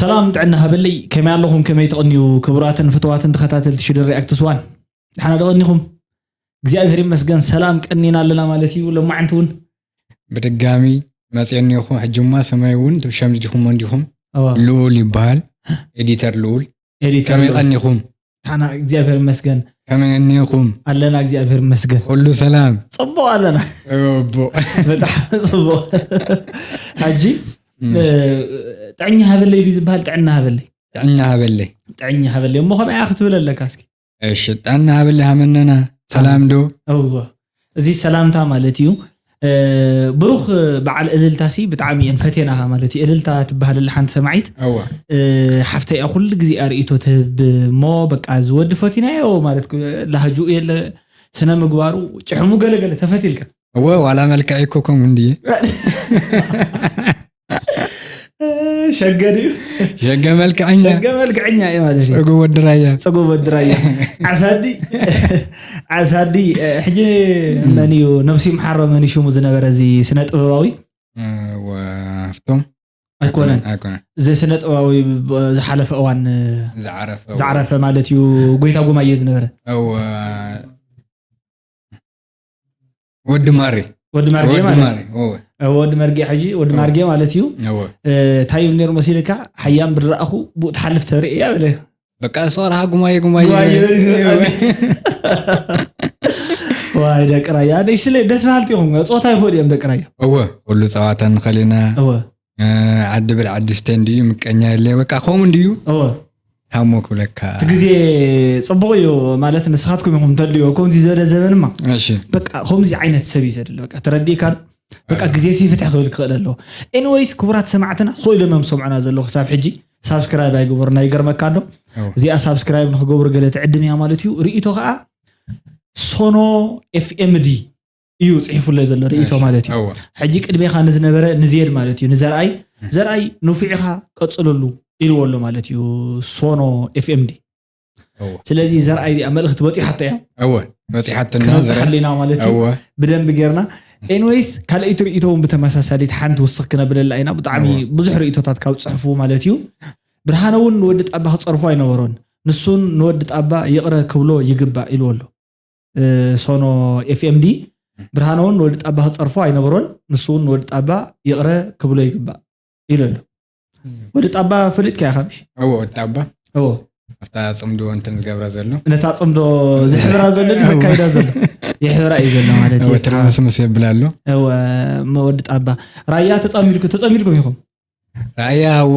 ሰላም ጥዕና ሃበለይ፣ ከመይ ኣለኹም? ከመይ ትቕንዩ? ክቡራትን ፍቱዋትን ተኸታተልቲ ሽደን ሪኣክትስ ዋን፣ ደሓና ዶ ቀኒኹም? እግዚኣብሔር ይመስገን፣ ሰላም ቀኒና ኣለና ማለት እዩ። ሎማዓንቲ እውን ብድጋሚ መፅኤ እኒኹ። ሕጂ እማ ሰማይ እውን ትብሸም ዲኹም እንዲኹም። እዋ። ልኡል ይበሃል፣ ኤዲተር ልኡል። ኤዲተር ከመይ ልኡል። ቀኒኹም? ደሓና፣ እግዚኣብሔር ይመስገን። ከመይ እኒኹም? ኣለና፣ እግዚኣብሔር ይመስገን። ኩሉ ሰላም? ጽቡቕ ኣለና። እቦ። ብጣዕሚ ጽቡቕ። ሕጂ፣ እም። እ፣ ጥዕኛ ሃበለይ ድዩ ዝበሃል? ጥዕና ሃበለይ። ጥዕኛ ሃበለይ። ጥዕኛ ሃበለይ። እሞ ከምኣ ክትብል ኣለካ እስኪ። እሺ፣ ጥዕና ሃበለይ ሃመነና። ሰላም ዶ? እዎ። እዚ ሰላምታ ማለት እዩ። እ፣ ብሩኽ በዓል እልልታ ሲ ብጣዕሚ እየን ፈቴናኻ ማለት እዩ። እልልታ ትበሃለላ ሓንቲ ሰማዒት፣ እዋ። እ፣ ሓፍተይ እያ ኩሉ ግዜ እያ ርእይቶ ትህብ እሞ በቃ እዚ ወዲ ፈቲናዮ ማለት ክ-፣ ላህጅኡ የለ ስነ ምግባሩ ጭሕሙ ገለ ገለ ተፈቲልካ። እወ፣ ዋላ መልክዕ እኮ ከምኡ እንድየ። ሸገ ድዩ? ሸገ መልክዐኛ። ሸገ መልክዐኛ እየ ማለት እዩ። ጸጉብ ወዲ ራያ። ጸጉብ ወዲ ራያ። ዓሳዲ፣ ዓሳዲ፣ እ፣ ሕጂ መን እዩ ነብሱ ይምሓሮ፣ መን እዩ ሽሙ ዝነበረ እዚ ስነ ጥበባዊ? እ፣ ወ-፣ ሃፍቶም? ኣይኮነን። ኣይኮነን። እዚ ስነ ጥበባዊ ብ-፣ ዝሓለፈ እዋን፣ እ፣ ዝዓረፈ ዝዓረፈ እዋን። ማለት እዩ፣ ጎይታ ጉማየ ዝነበረ። እወ። ወዲ ማሬ። ወዲ ማርጌ ወዲ ማለት ማሬ፣ እዩ። እወ። እ፣ ወዲ ማርጌ ሕጂ፣ ወዲ እወ። ማርጌ ማለት እዩ። እወ። እ፣ እንታይ ይብል ነይሩ መሲልካ? ሓያም ብድራእኹ ብኡ ትሓልፍ ተርኢ እያ በለ። በቃ፣ ሰራሃ ጉማየ፣ ጉማየ። ጉማየ በል ዝመጻኒ። ዋይ፣ ደቂ ራያ፣ ኣነ ስለ ደስ በሃልቲ ኢኹም። ጾታ ይኽእሉ እዮም ደቂ ራያ። እወ፣ ኩሉ ጸዋታ ንኸሊና። እወ። እ፣ ዓዲ ብል ዓዲ ስተ እንድዩ፣ ምቀኛ የለ። በቃ፣ ከምኡ እንድዩ። እወ። ታሞ ክብለካ። እቲ ግዜ ጽቡቕ እዩ ማለት ንስኻትኩም ኢኹም ተድልዮ። ከምዚ ዝበለ ዘበንማ። እሺ። በቃ፣ ከምዚ ዓይነት ሰብ እዩ ዘድሊ። በቃ፣ ተረዲእካ ዶ? በቃ፣ እወ። ግዜ ሲ ፍትሕ ክብል ክኽእል ኣለዎ። ኤኒዌይስ፣ ክቡራት ሰማዕትና፣ ስቕ ኢሎም እዮም ዝሰምዑና ዘለዉ ክሳብ ሕጂ። ሳብስክራይብ ኣይገበሩና፣ ይገርመካ ኣሎ። እወ። እዚኣ ሳብስክራይብ ንክገብሩ ገለ ትዕድም እያ ማለት እዩ። ርእይቶ ከዓ ሶኖ ኤፍ ኤም ዲ እዩ ጽሒፉለይ ዘሎ ርእይቶ እሺ፣ ማለት እዩ። እወ። ሕጂ ቅድሜኻ ንዝነበረ ንዜድ ማለት እዩ፣ ንዘርኣይ፣ እም። ዘርኣይ ንፉዕ ኢኻ ቀጽለሉ ኢልዎ ኣሎ ማለት እዩ ሶኖ ኤፍ ኤም ዲ። እወ። ስለዚ ዘርኣይ እዚኣ መልእኽቲ በጺሓቶ እያ። እወ፣ በጺሓትና ከነብጽሓሉ ዘርኣይ። ኢና ማለት እዩ። እወ። ብደንቢ ጌርና። ኤኒዌይስ፣ ካልኣይቲ ርእይቶ እውን ብተመሳሳሊት ሓንቲ ውስኽ ክነብለላ ኢና። ብጣዕሚ እወ። ብዙሕ ርእይቶታት ካብ ጽሕፉ ማለት እዩ። ብርሃነ እውን ንወዲ ጣባ ክጸርፎ ኣይነበሮን። ንሱን ንወዲ ጣባ ይቕረ ክብሎ ይግባእ ኢልዎ ኣሎ። እ፣ ሶኖ ኤፍ ኤም ዲ፣ ብርሃነ እውን ንወዲ ጣባ ክጸርፎ ኣይነበሮን። ንሱ እውን ንወዲ ጣባ ይቕረ ክብሎ ይግባእ ኢሉ ኣሎ። እም። ወዲ ጣባ ፈሊጥካ ኢኻ ምሽ? እወ፣ ወዲ ጣባ። እወ። ኣብታ ጽምዶ እንትን ዝገብራ ዘሎ። ነታ ጽምዶ ዝሕብራ ዘሎ ድዩ እወ። ዘካይዳ ዘሎ? ይሕብራ እዩ ዘሎ ማለት እዩ። እወ፣ ትርምስምስ የብላ ኣሎ። እወ፣ እሞ ወዲ ጣባ። ራያ ተጻሚድኩ-፣ ተጸሚድኩም ኢኹም? ራያ፣ እወ፣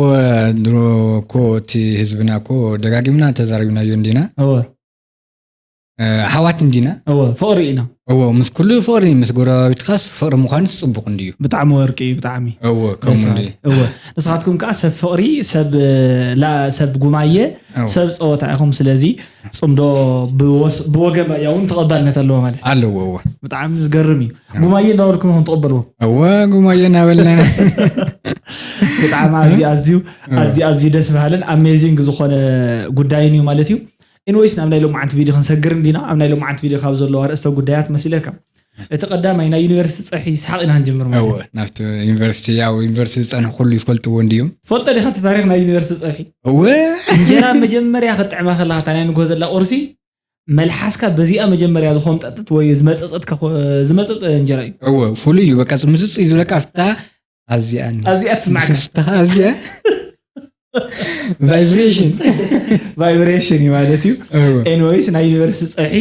ድሮ እኮ እቲ ህዝብና እኮ ደጋጊምና ተዛሪብናዮ እንዲና። እወ። እ፣ ኣሕዋት እንዲና። እወ፣ ፍቕሪ ኢና። እወ፣ ምስ ኩሉ ፍቕሪ፣ ምስ ጎረባቢትኻስ ፍቕሪ ምዃንስ ጽቡቕ እንድዩ። ብጣዕሚ ወርቂ እዩ፣ ብጣዕሚ። እወ፣ ከምኡ ደስ እንድዩ። በሃሊ። እወ፣ ንስኻትኩም ከኣ ሰብ ፍቕሪ፣ ሰብ፣ እ፣ ላ-፣ ሰብ ጉማየ፣ እወ። ሰብ ጸወታ ኢኹም። ስለዚ ጽምዶ ብወስ-፣ ብወገን ራያ እውን ተቐባልነት ኣለዎ ማለት እዩ። ኣለዎ፣ እወ። ብጣዕሚ ዝገርም እዩ። እወ። ጉማየ እናበልኩም ኢኹም ትቕበልዎ። እወ፣ ጉማየ እናበልና። ብጣዕሚ ኣዝዩ፣ ኣዝዩ፣ እወ። ኣዝዩ፣ ኣዝዩ ደስ በሃልን ኣሜዚንግ ዝኾነ ጉዳይን እዩ ማለት እዩ። ኤኒዌይስ፣ ናብ ናይ ሎማዓንቲ ቪድዮ ክንሰግር እንዲና። ኣብ ናይ ሎማዓንቲ ቪድዮ ካብ ዘለዋ ኣርእስተ ጉዳያት መሲለካ፣ እቲ ቀዳማይ ናይ ዩኒቨርሲቲ ጸብሒ ሰሓቕ ኢና ክንጅምር ማለት እወ፣ እዩ። ናብቲ ዩኒቨርሲቲ፣ ያው ዩኒቨርሲቲ ዝጸንሑ ኩሉ ይፈልጥዎ እንድዮም። ፈልጦ ዲኻ እቲ ታሪኽ ናይ ዩኒቨርሲቲ ጸብሒ? እወ። እንጀራ መጀመርያ ክትጥዕማ ከለኻ፣ እታ ናይ ንግሆ ዘላ ቁርሲ፣ መልሓስካ በዚኣ መጀመርያ ዝኾምጠጠት ወይ ዝመጸጸት ከኾ-፣ ዝመጸጸ እንጀራ እዩ። እወ፣ ፍሉይ እዩ። በቃ፣ ምጽጽ እዩ ዝብለካ፣ ኣብታ ኣብዚኣ እኒ-፣ ኣብዚኣ ትስማዕካ። ምስታ ኣብዚኣ ቫይብሬሽን። ቫይብሬሽን እዩ ማለት እዩ። እወ። ኤኒዌይስ፣ ናይ ዩኒቨርሲቲ ጸብሒ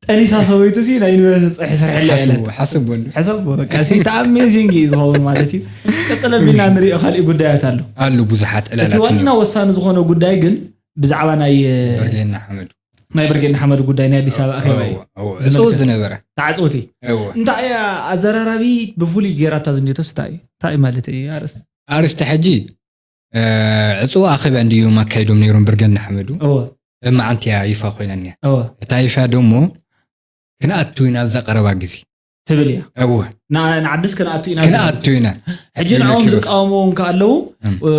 ጠኒሳ ሰበይቱ ሲ ናይ ዩኒቨርሲቲ ጸብሒ ሰርሐላ ሓስቡ፣ ኢለት። ሓስቡ ኣሎ። ሕሰቡ፣ በቃ፣ ሲ እቲ ኣሜዚንግ እዩ ዝኸውን ማለት እዩ። ቀጽለ ቢልና ንሪኦ፣ ካልእ ጉዳያት ኣሎ። ኣሉ ብዙሓት እቲ ዕላላት ዋና እኒኦ። ወሳኒ ዝኾነ ጉዳይ ግን ብዛዕባ ናይ፣ ብርጌድ ንሓመዱ። ናይ ብርጌድ ንሓመዱ ጉዳይ ናይ ኣዲስ ኣበባ ኣኼባ እዩ። እወ፣ እወ። ዝምልከት። እጹ ዝነበረ። ተዓጽውቲ። እወ። እንታይ እያ ኣዘራራቢ ብፍሉይ ጌራታ ዝኒኦቶስ እንታይ እዩ? እንታይ ማለት እዩ ኣርእስቲ? ኣርእስቲ ሕጂ፣ እ፣ እጹ ኣኼባ እንድዩ ማካይዶም ነይሮም ብርጌድ ንሓመዱ። እወ። እማዓንቲ እያ ይፋ ኮይና እኒኣ። እወ። እታ ይፋ ደሞ ክንኣቱ ኢና ኣብዛ ቀረባ ግዜ። ትብል እያ። እወ። ና-፣ ንዓድስ ክንኣቱ ኢና ክንኣቱ ኢና። ሕጂ ይብለኪ ንዕኦም ሮስ። ዝቃወምዎ እውን ከ ኣለዉ፣ እም። እ፣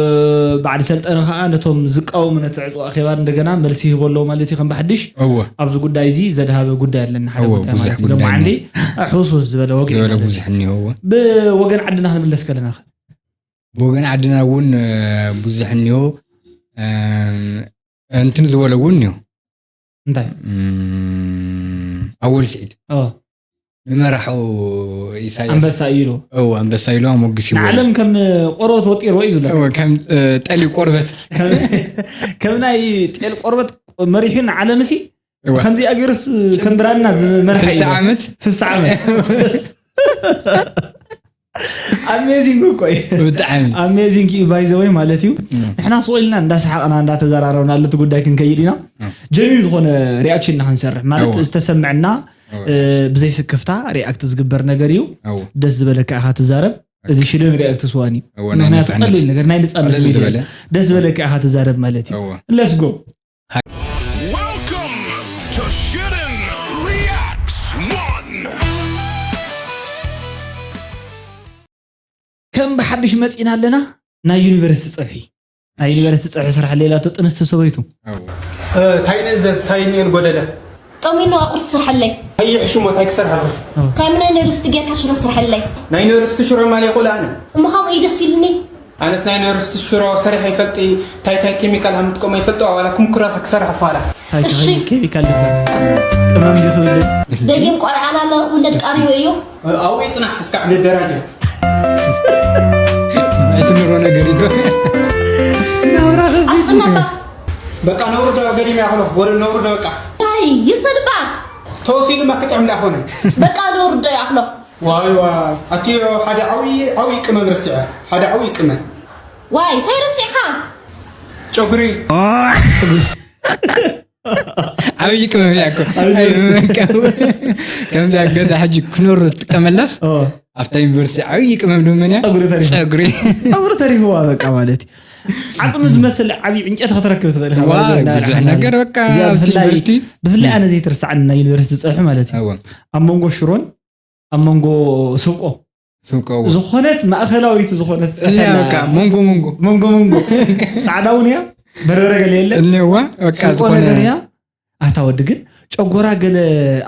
ባዕዲ ሰልጠነ ከኣ ነቶም ዝቃወሙ ነቲ ዕጹ ኣኼባ እንደገና መልሲ ይህቦ ኣለዉ ማለት እዩ ከም ብሓድሽ። እወ። ኣብዚ ጉዳይ እዚ ዘድሃበ ጉዳይ ኣለና፣ ሓደ እወ፣ ጉዳይ ብዙሕ ማለት እዩ። ጉዳይ ሎማዓንቲ እኒኦ። ሕውስውስ ዝበለ ወግዒ ዝበለ ማለት እዩ። ብዙሕ እኒኦ፣ እወ። ብወገን ዓድና ክንምለስ ከለና ከ? ብወገን ዓድና እውን፣ እ፣ ብዙሕ እኒኦ። እም፣ እንትን ዝበለ እውን እዩ። እንታይ እም፣ ኣወል ስዒድ ኦ፣ ንመራሑ ኢሳያስ ኣንበሳ እዩ ኢሉ እው ኣንበሳ ኢሉ ኣሞግስ ይዎ ንዓለም ከም ቆርበት ወጢርዎ እዩ ዝብለካ። ከም እ፣ ጠሊ ቆርበት ከም- ከም ናይ ጤል ቆርበት መሪሑ ንዓለም ሲ እዋ። ከምዚኣ ገይሩስ ከም ብራና ዝመርሓ እዩ። ስልሳ ዓመት ስልሳ ዓመት ኣሜዚንግ እኮ እዩ። ብጣዕሚ ኣሜዚንግ እዩ ባይ ዘ ወይ ማለት እዩ። ንሕና ስቕ ኢልና እንዳሰሓቕና እንዳተዘራረብና ኣለቲ ጉዳይ ክንከይድ ኢና። ጀኒን ዝኾነ ሪኣክሽን ኢና ክንሰርሕ ማለት እዋ። ዝተሰምዐና እዋ። እ፣ ብዘይ ስክፍታ ሪኣክት ዝግበር ነገር እዩ። እዋ። ደስ ዝበለካ ኢኻ ትዛረብ። እዚ ሽደን ሪኣክት ስዋን እዩ። እዋ፣ ናይ ምክንያቱ ነፃነት። ቀሊል ነገር ናይ ነፃነት ቀለል ሚድያ ዝበለ። እዩ። ደስ ዝበለካ ኢኻ ትዛረብ ማለት እዩ። እዋ። ለስጎ Welcome to Shitten Reacts One. ከም ብሓድሽ መፂና ኣለና። ናይ ዩኒቨርሲቲ ፀብሒ ናይ ዩኒቨርሲቲ ፀብሒ ስራሕ ሌላቶ ጥንስቲ ሰበይቱ እዋ። ታይ ንእዘዝ ታይ እኒኦን ጎደለ ጠሚኖ ኣቁርስ ስርሐለይ። ኣይሕሽ እሞ ታይ ክሰርሓልኩ ካብ ናይ ነርስቲ ጌርካ ሽሮ ስርሐለይ። ናይ ዩኒቨርሲቲ ሽሮ ማል ይኽእሉ ኣነ እሞ ከምኡ እዩ ደስ ኢሉኒ። ኣነስ ናይ ዩኒቨርሲቲ ሽሮ ሰሪሕ ይፈልጢ ታይ ታይ ኬሚካል ሃምጥቀሞ ይፈልጡ ዋላ ክምኩራታ ክሰርሕ ኳላ ታይ እሺ። ታይ ኬሚካል ድምፃ ቅመም ድዩ ክብል ደጊም ቆልዓ ላለ ክውለድ ቀሪቡ እዩ። ኣብኡ ይፅናሕ እስካዕ ንደራጀ ኣይትንሮ ነገር ይኮ ኣፍጥነባ በቃ ነውርዶ ገዲም ያክሎ ወደ ነውርዶ በቃ ታይ ይሰድባ ተወሲዱ ማ ክጥዕም ዳኾነ በቃ ነውርዶ ይኣኽሎ። ዋይ ዋይ ኣትዮ ሓደ ዓብዪ ዓብዪ ቅመም ረሲዐ ሓደ ዓብዪ ቅመም ዋይ ታይ ረሲዕኻ? ጨጉሪ ዓብዪ ቅመም እያ እኮ ከምዚ ኣብ ገዛ ሕጂ ክኖር ትጥቀመላስ ኣብታ ዩኒቨርሲቲ ዓብዪ ቅመም ድማ እያ ፀጉሪ ተሪፉ። ፀጉሪ ፀጉሪ ተሪፍዋ በቃ ማለት እዩ። ዓፅሚ ዝመስል ዓብዪ ዕንጨት ክትረክብ ትኽእል ኢኻ ዋ ማለት እዩ። ብዙሕ ነገር በቃ እዚኣ ኣብቲ ብፍላይ- ዩኒቨርሲቲ ብፍላይ ኣነ ዘይትርሳዓኒ ናይ ዩኒቨርሲቲ ፀብሒ ማለት እዩ። እወ ኣብ መንጎ ሽሮን ኣብ መንጎ ስቆ ስቆ ዝኾነት ማእኸላዊት ዝኾነት ፀብሒ እያ ኣላ። በቃ መንጎ መንጎ መንጎ መንጎ ፃዕዳ እውን እያ በርበረ ገለ የለን እኔዋ በቃ ስቆ ዝኾነ ነገር እያ። ኣታ ወዲ ግን ጨጎራ ገለ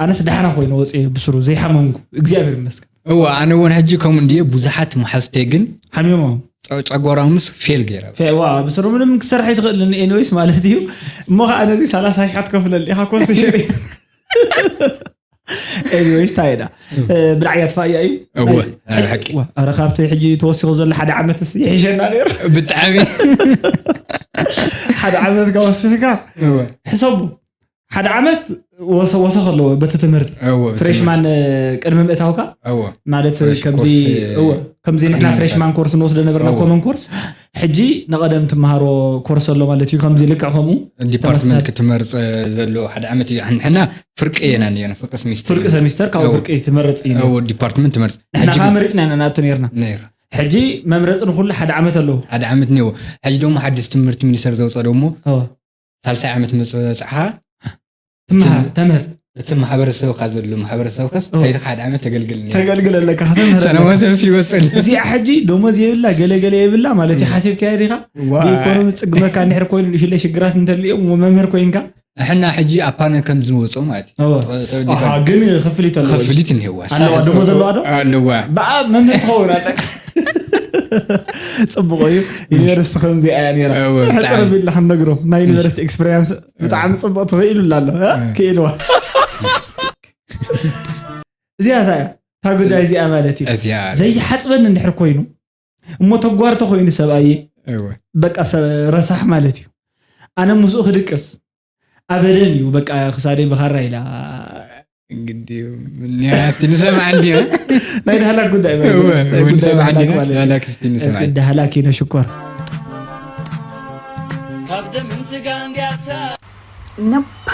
ኣነስ ዳሕና ኮይነ ወፅየ ብስሩ ዘይሓመምኩ እግዚኣብሔር ይመስገን። እዋ ኣነ እውን ሕጂ ከምኡ እንድየ ብዙሓት መሓዝተይ ግን ሓሚሞም ጨ- ጨጎራሙስ ፌል ገይራ ዋ ብስሩ ምንም ክሰርሕ ይትኽእል ኤኒዌይስ ማለት እዩ። እሞ ከዓ ነዚ ሰላሳ ሺሕ ትከፍለል ኢኻ ኮስት ሸሪ ኤኒዌይስ ታይዳ ብድዓያ ትፋእያ እዩ። እወ፣ ናይ ብሓቂ። ዋ፣ ኣረ ካብቲ ሕጂ ተወሲኹ ዘሎ ሓደ ዓመትስ ይሕሸና ነይሩ። ብጣዕሚ ሓደ ዓመት ከወስፍካ እወ። ሕሰቡ ሓደ ዓመት ወሰ- ወሰኽ ኣለዎ በቲ ትምህርቲ እወ፣ ፍሬሽማን ቅድሚ ምእታውካ እወ። ማለት ፍሬሽ ከምዚ ኮርስ፣ እወ፣ ከምዚ ንሕና ቅድሚ ፍሬሽማን ኮርስ ንወስዶ ነበርና እወ። ኮመን ኮርስ ሕጂ ንቐደም ትመሃሮ ኮርስ ኣሎ ማለት እዩ። ከምዚ ልክዕ ከምኡ ዲፓርትመንት ተመሳሳሊ ክትመርፅ ዘሎ ሓደ ዓመት እዩ። ንሕና ፍርቂ ኢና ነና ፍርቂ ስሚስተር ፍርቂ ሰሚስተር ካብኡ እወ። ፍርቂ ትመርፅ እዩ። እወ፣ ዲፓርትመንት ትመርፅ ንሕና ሕጂ ከዓ ግን- መሪፅና ኢና ንኣቱ ነርና። ነይሩ ሕጂ መምረፂ ንኩሉ ሓደ ዓመት ኣለዎ። ሓደ ዓመት እኒዎ። ሕጂ ደሞ ሓድሽ ትምህርቲ ሚኒስተር ዘውፅኦ ደሞ እወ። ሳልሳይ ዓመት መፅእ በፅሓ ትምሃር ተምህር እቲ ማሕበረሰብካ ዘሎ ማሕበረሰብካስ እወ። ከይድካ ሓደ ዓመት ተገልግል ነይሩ። ተገልግል ኣለካ ከተምህር ኣለካ። ሰላማዊ ሰልፊ ይወፅል እዚኣ ሕጂ ደሞዝ የብላ ገለገለ የብላ ማለት እዩ። ሓሲብካያ ዲኻ ዋ። ብኢኮኖሚ ዝፅግመካ እንድሕር ኮይኑ ንእሽለይ ሽግራት እንተልዮም መምህር ኮይንካ ንሕና ሕጂ ኣፓነ ከም ዝንወፆ ማለት እዩ እወ። ተወዲካ ኣሃ፣ ግን ክፍሊት ኣለዎ። ክፍሊት እኒሄዋ ኣለዋ፣ ደሞዝ ኣለዋ ዶ? ኣለዋ ብኣ መምህር ትኸውን ኣለካ። ፅቡቕ እዩ። ዩኒቨርሲቲ ከምዚ ኣያ ነራ እወ፣ ሕፅር ብጣዕሚ። ቢልና ክንነግሮ ናይ ዩኒቨርሲቲ ኤክስፐሪንስ ብጣዕሚ ፅቡቕ ተኽኢሉ ኣሎ እ? ክኢልዋ እዚኣ እታ እያ እታ ጉዳይ እዚኣ ማለት እዩ። እዚኣ ዘይሓፅበኒ እንድሕር ኮይኑ እሞ ተጓርተ ኮይኑ ሰብኣየ እወ። በቃ ሰብ ረሳሕ ማለት እዩ። ኣነ ምስኡ ክድቅስ ኣበደን እዩ በቃ ክሳደይ ብኻራ ኢላ እንግዲህ ምን ያህል ንሰማዕ እንዲና ናይ ዳህላክ ጉዳይ ማለት እዩ። እወ፣ ናይ ጉዳይ ንሰማዕ ዳህላክ እንዲና ማለት እዩ። ዳህላክ እስቲ ንሰማዕ እስኪ ዳህላክ ይነ ሽኮር Nope.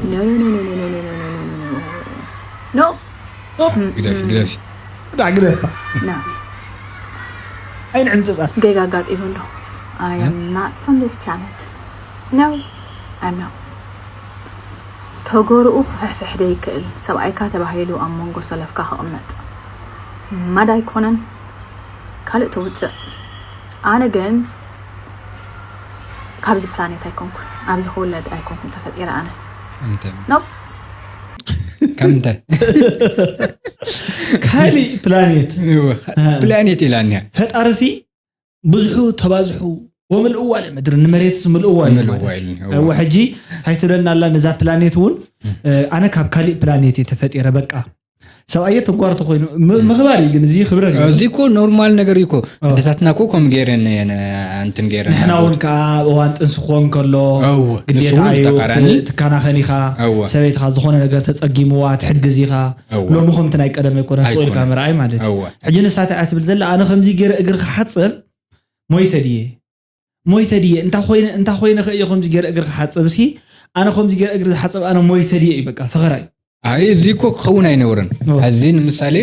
No, no, no, no, no, no, no, no, no, no, no, no. No. ግደፊ ግደፊ ዳ ግደፋ No. ኣይን ዕምፅፃ ጌጋ ኣጋጢሙ ኣሎ። I am not from this planet. No, I'm not. ተጎርኡ ክፍሕፍሕ ደይክእል ሰብኣይካ ተባሂሉ ኣብ መንጎ ሰለፍካ ክቕመጥ ማዳ ኣይኮነን። ካልእ ተውፅእ። ኣነ ግን ካብዚ ፕላኔት ኣይኮንኩን፣ ኣብዚ ክውለድ ኣይኮንኩን ተፈጢረ ኣነ። ከምንታይ ኖፕ። ከምንታይ ካሊእ ፕላኔት እወ፣ ፕላኔት ኢላንያ ፈጣርሲ ብዙሑ ተባዝሑ ወምልእዋ ለምድሪ፣ ንመሬትስ ምልእዋ እዩ ምልእዋ ማለት እዩ። ኢሉ፣ እወ። እወ፣ ሕጂ እንታይ ትብለና ኣላ ነዛ ፕላኔት እውን? እ፣ ኣነ ካብ ካሊእ ፕላኔት እየ ተፈጢረ፣ በቃ ሰብኣየ ተጓርቶ ኮይኑ ም-፣ ምኽባር እዩ፣ ግን እዚ ክብረት እዩ። እዚ እኮ ኖርማል ነገር እዩ እኮ። ኦ። ኣደታትና እኮ ከም ገይረን እየን፣ እንትን ገይረን ንሕና ኣለዎ። እውን ከዓ እዋን ጥንሲ ክኾን ከሎ እወ፣ ግዴታ ንሱ እውን እዩ፣ ተቃራኒ። ክት-፣ ትከናኸን ኢኻ። እወ። ሰበይትኻ ዝኾነ ነገር ተጸጊምዋ ትሕግዝ ኢኻ። እወ። ሎሚ ከምቲ ናይ ቀደም ኣይኮነን፣ ስቕ ኢልካ ኣይኮነን። ምርኣይ ማለት እዩ። እወ። ሕጂ ንሳ እንታይ እያ ትብል ዘላ? ኣነ ከምዚ ገይረ እግሪ ክሓጽብ ሞይተ ድየ? ሞይተ ድየ? እንታ ኮይነ፣ እንታ ኮይነ ከ እየ ከምዚ ገይረ እግሪ ክሓጽብ? እሲ ኣነ ከምዚ ገይረ እግሪ ዝሓጽብ ኣነ ሞይተ ድየ እዩ፣ በቃ ፈኸራ እዩ። ኣይ፣ እዚ እኮ ክኸውን ኣይነበረን። ኦ። ሕዚ ንምሳሌ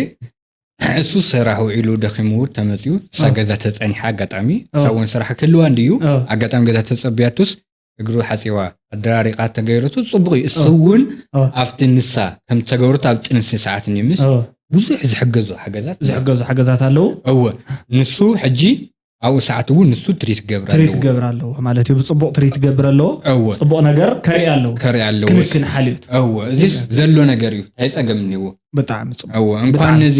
እሱ ስራሕ ውዒሉ ደኺሙ ተመጺኡ፣ እሳ ኦ። ገዛ ተጸኒሓ ኣጋጣሚ፣ ኦ። እሳ እውን ስራሕ ክህልዋ እንድዩ፣ ኦ። ኣጋጣሚ ገዛ ተጸብያቱስ እግሩ ሓጺዋ ኣደራሪቓ ተገይረቱ ጽቡቕ እዩ። እሱ ኦ። እውን ኦ። ኣብቲ ንሳ ከም ተገብረቱ ኣብ ጥንሲ ሰዓት ንምስ ኦ። ብዙሕ ዝሕገዙ ሓገዛት ዝሕገዙ ሓገዛት ኣለዉ። እወ፣ ንሱ ሕጂ ኣብኡ ሰዓት እውን ንሱ ትሪት ክገብር ትሪት ኣለዎ። ክገብር ኣለዎ ማለት እዩ። ብጽቡቕ ትሪት ክገብር ኣለዎ። እወ። ጽቡቕ ነገር ከርኢ ኣለዎ። ከርኢ ኣለዎ። ክንክን ሓልዮት። እወ፣ እዚስ ዘሎ ነገር እዩ። እንታይ ጸገም እኒዎ? ብጣዕሚ ጽቡቕ። እወ፣ እንኳን ብጣዕሚ። ነዚ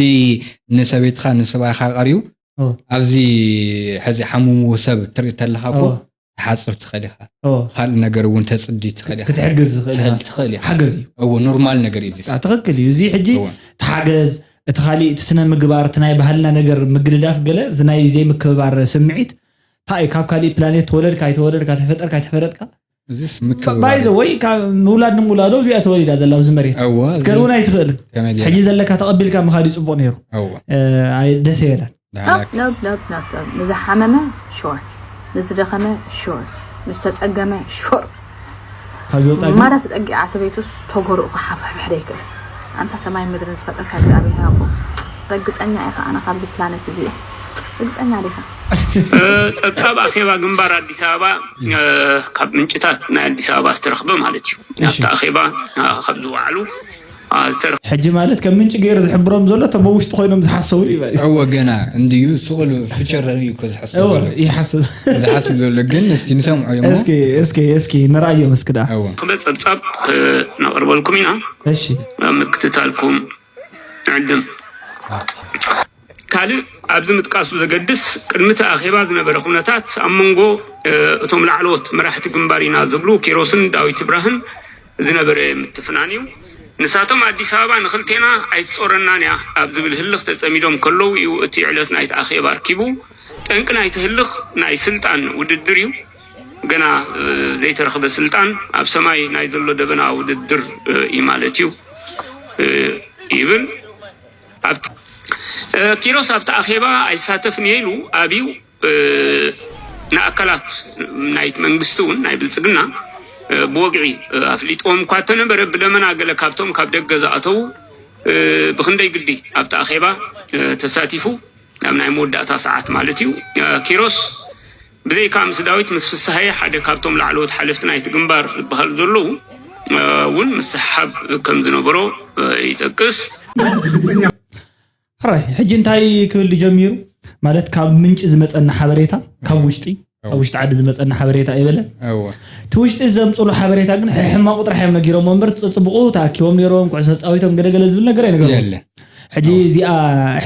ንሰበይትኻ ንሰብኣይኻ ቀርዩ፣ እወ። ኣብዚ ሕዚ ሓሙሙ ሰብ ትርኢ ተለኻ እኮ እወ። ትሓጽብ ትኽእል ኢኻ። እወ። ካልእ ነገር እውን ተጽዲ ትኽእል ኢኻ። ክትሕግዝ ትኽእል ኢኻ። ትኽእል ኢኻ። ሓገዝ እዩ። እወ፣ ኖርማል ነገር እዩ እዚስ። ብጣ-፣ ትኽክል እዩ። እዚ ሕጂ እወ። ተሓገዝ፣ እቲ ካሊእ፣ እቲ ስነ ምግባር፣ እቲ ናይ ባህልና ነገር ምግድዳፍ ገለ፣ እዚ ናይ ዘይምክብባር ስምዒት፣ እንታይ እዩ? ካብ ካሊእ ፕላኔት ተወለድካ ኣይተወለድካ፣ ተፈጠርካ ኣይተፈረጥካ፣ እዚስ ባ-፣ ምክብባር ባይ ዘ እዩ። ወይ ካብ ምውላድ ንምውላዶ እዚኣ ተወሊዳ ዘላ ኣብዚ መሬት። እወ፣ እዚ ክትከድ እውን ኣይትኽእልን። ከመይ ገይራ? ሕጂ ዘለካ ተቐቢልካ ምኻድ እዩ ጽቡቕ ነይሩ። እወ። እ፣ ኣይ፣ ደስ ይበላል። ዳሕላክ። ናብ ናብ ናብ ናብ ናብ ንዝሓመመ ሾር፣ ንዝደኸመ ሾር፣ ንዝተጸገመ ሾር። ካብ ዝወጣ ግን ማራ ተጠጊዓ ሰበይቱስ ተጎርኡ ክሓፍሕፍሕ ዶ ይክእል? ኣንታ ሰማይ ምድርን ዝፈጠርካ እግዚኣብሔር ኣቦ፣ ርግጸኛ ኢኻ ኣነ ካብዚ ፕላነት እዚ እየ። ርግጸኛ ዲኻ? ጸብጻብ ኣኼባ ግንባር ኣዲስ ኣበባ፣ እ፣ ካብ ምንጭታት ናይ ኣዲስ ኣበባ ዝተረኽበ ማለት እዩ። እሺ። ኣብቲ ኣኼባ፣ እ፣ ካብ ዝወዓሉ፣ እ፣ ዝተረኽበ። ሕጂ ማለት ከም ምንጪ ገይሩ ዝሕብሮም ዘሎ እቶም ኣብ ውሽጢ ኮይኖም ዝሓሰቡ እዩ ማለት እዩ። እወ፣ ገና እንድዩ ስቕ ኢሉ ፊቸር እዩ እኮ ዝሓስብ እወ፣ ዘሎ። ይሓስብ። ዝሓስብ ዘሎ ግን እስቲ ንሰምዖ እሞ። እስኪ፣ እስኪ፣ እስኪ ንርኣዮም እስኪ ደኣ። እወ። ዝረኸበ ጸብጻብ ክነቕርበልኩም ኢና። እሺ። ኣብ ምክትታልኩም ንዕድም። ካልእ ኣብዚ ምጥቃሱ ዘገድስ፣ ቅድሚ እቲ ኣኼባ ዝነበረ ኩነታት ኣብ መንጎ፣ እ፣ እቶም ላዕለዎት መራሕቲ ግንባር ኢና ዝብሉ ኪሮስን ዳዊት ይብራህን ዝነበረ ምትፍናን እዩ። ንሳቶም ኣዲስ ኣበባ ንኽልቴና ኣይትጾረናን እያ ኣብ ዝብል ህልኽ ተጸሚዶም ከለዉ እዩ እቲ ዕለት ናይቲ ኣኼባ ኣርኪቡ። ጠንቂ ናይቲ ህልኽ ናይ ስልጣን ውድድር እዩ። ገና፣ እ፣ ዘይተረኽበ ስልጣን ኣብ ሰማይ ናይ ዘሎ ደበና ውድድር፣ እ፣ እዩ ማለት እዩ፣ እ፣ ይብል። ኣብቲ፣ እ፣ ኪሮስ ኣብቲ ኣኼባ ኣይሳተፍን እየ ኢሉ ኣብዩ፣ እ፣ ንኣካላት ናይቲ መንግስቲ እውን ናይ ብልጽግና፣ እ፣ ብወግዒ፣ እ፣ ኣፍሊጥዎም እኳ እንተነበረ ብደመና ገለ ካብቶም ካብ ደገ ዝኣተዉ፣ እ፣ ብኽንደይ ግዲ ኣብቲ ኣኼባ፣ እ፣ ተሳቲፉ ናብ ናይ መወዳእታ ሰዓት ማለት እዩ። እ፣ ኪሮስ ብዘይካ ምስ ዳዊት ምስ ፍስሃየ ሓደ ካብቶም ላዕለዎት ሓለፍቲ ናይቲ ግንባር ዝበሃሉ ዘለዉ፣ እ፣ እውን ምስሕሓብ ከም ዝነበሮ፣ እ፣ ይጠቅስ። ሕራይ፣ ሕጂ እንታይ ክብል ጀሚሩ? ማለት ካብ ምንጪ ዝመጸና ሓበሬታ፣ ካብ ውሽጢ፣ ካብ ውሽጢ ዓዲ ዝመጸና ሓበሬታ ኣይበለን። እወ። እቲ ውሽጢ ዘምጽሉ ሓበሬታ ግን ሕማቑ ጥራሕ እዮም ነጊሮም እምበር፣ ጽ-፣ ጽቡቑ ተኣኪቦም ነይሮም፣ ኩዕሶ ተጻዊቶም፣ ገለ ገለ ዝብል ነገር ኣይነገርዎም። የለን። ሕጂ እወ። እዚኣ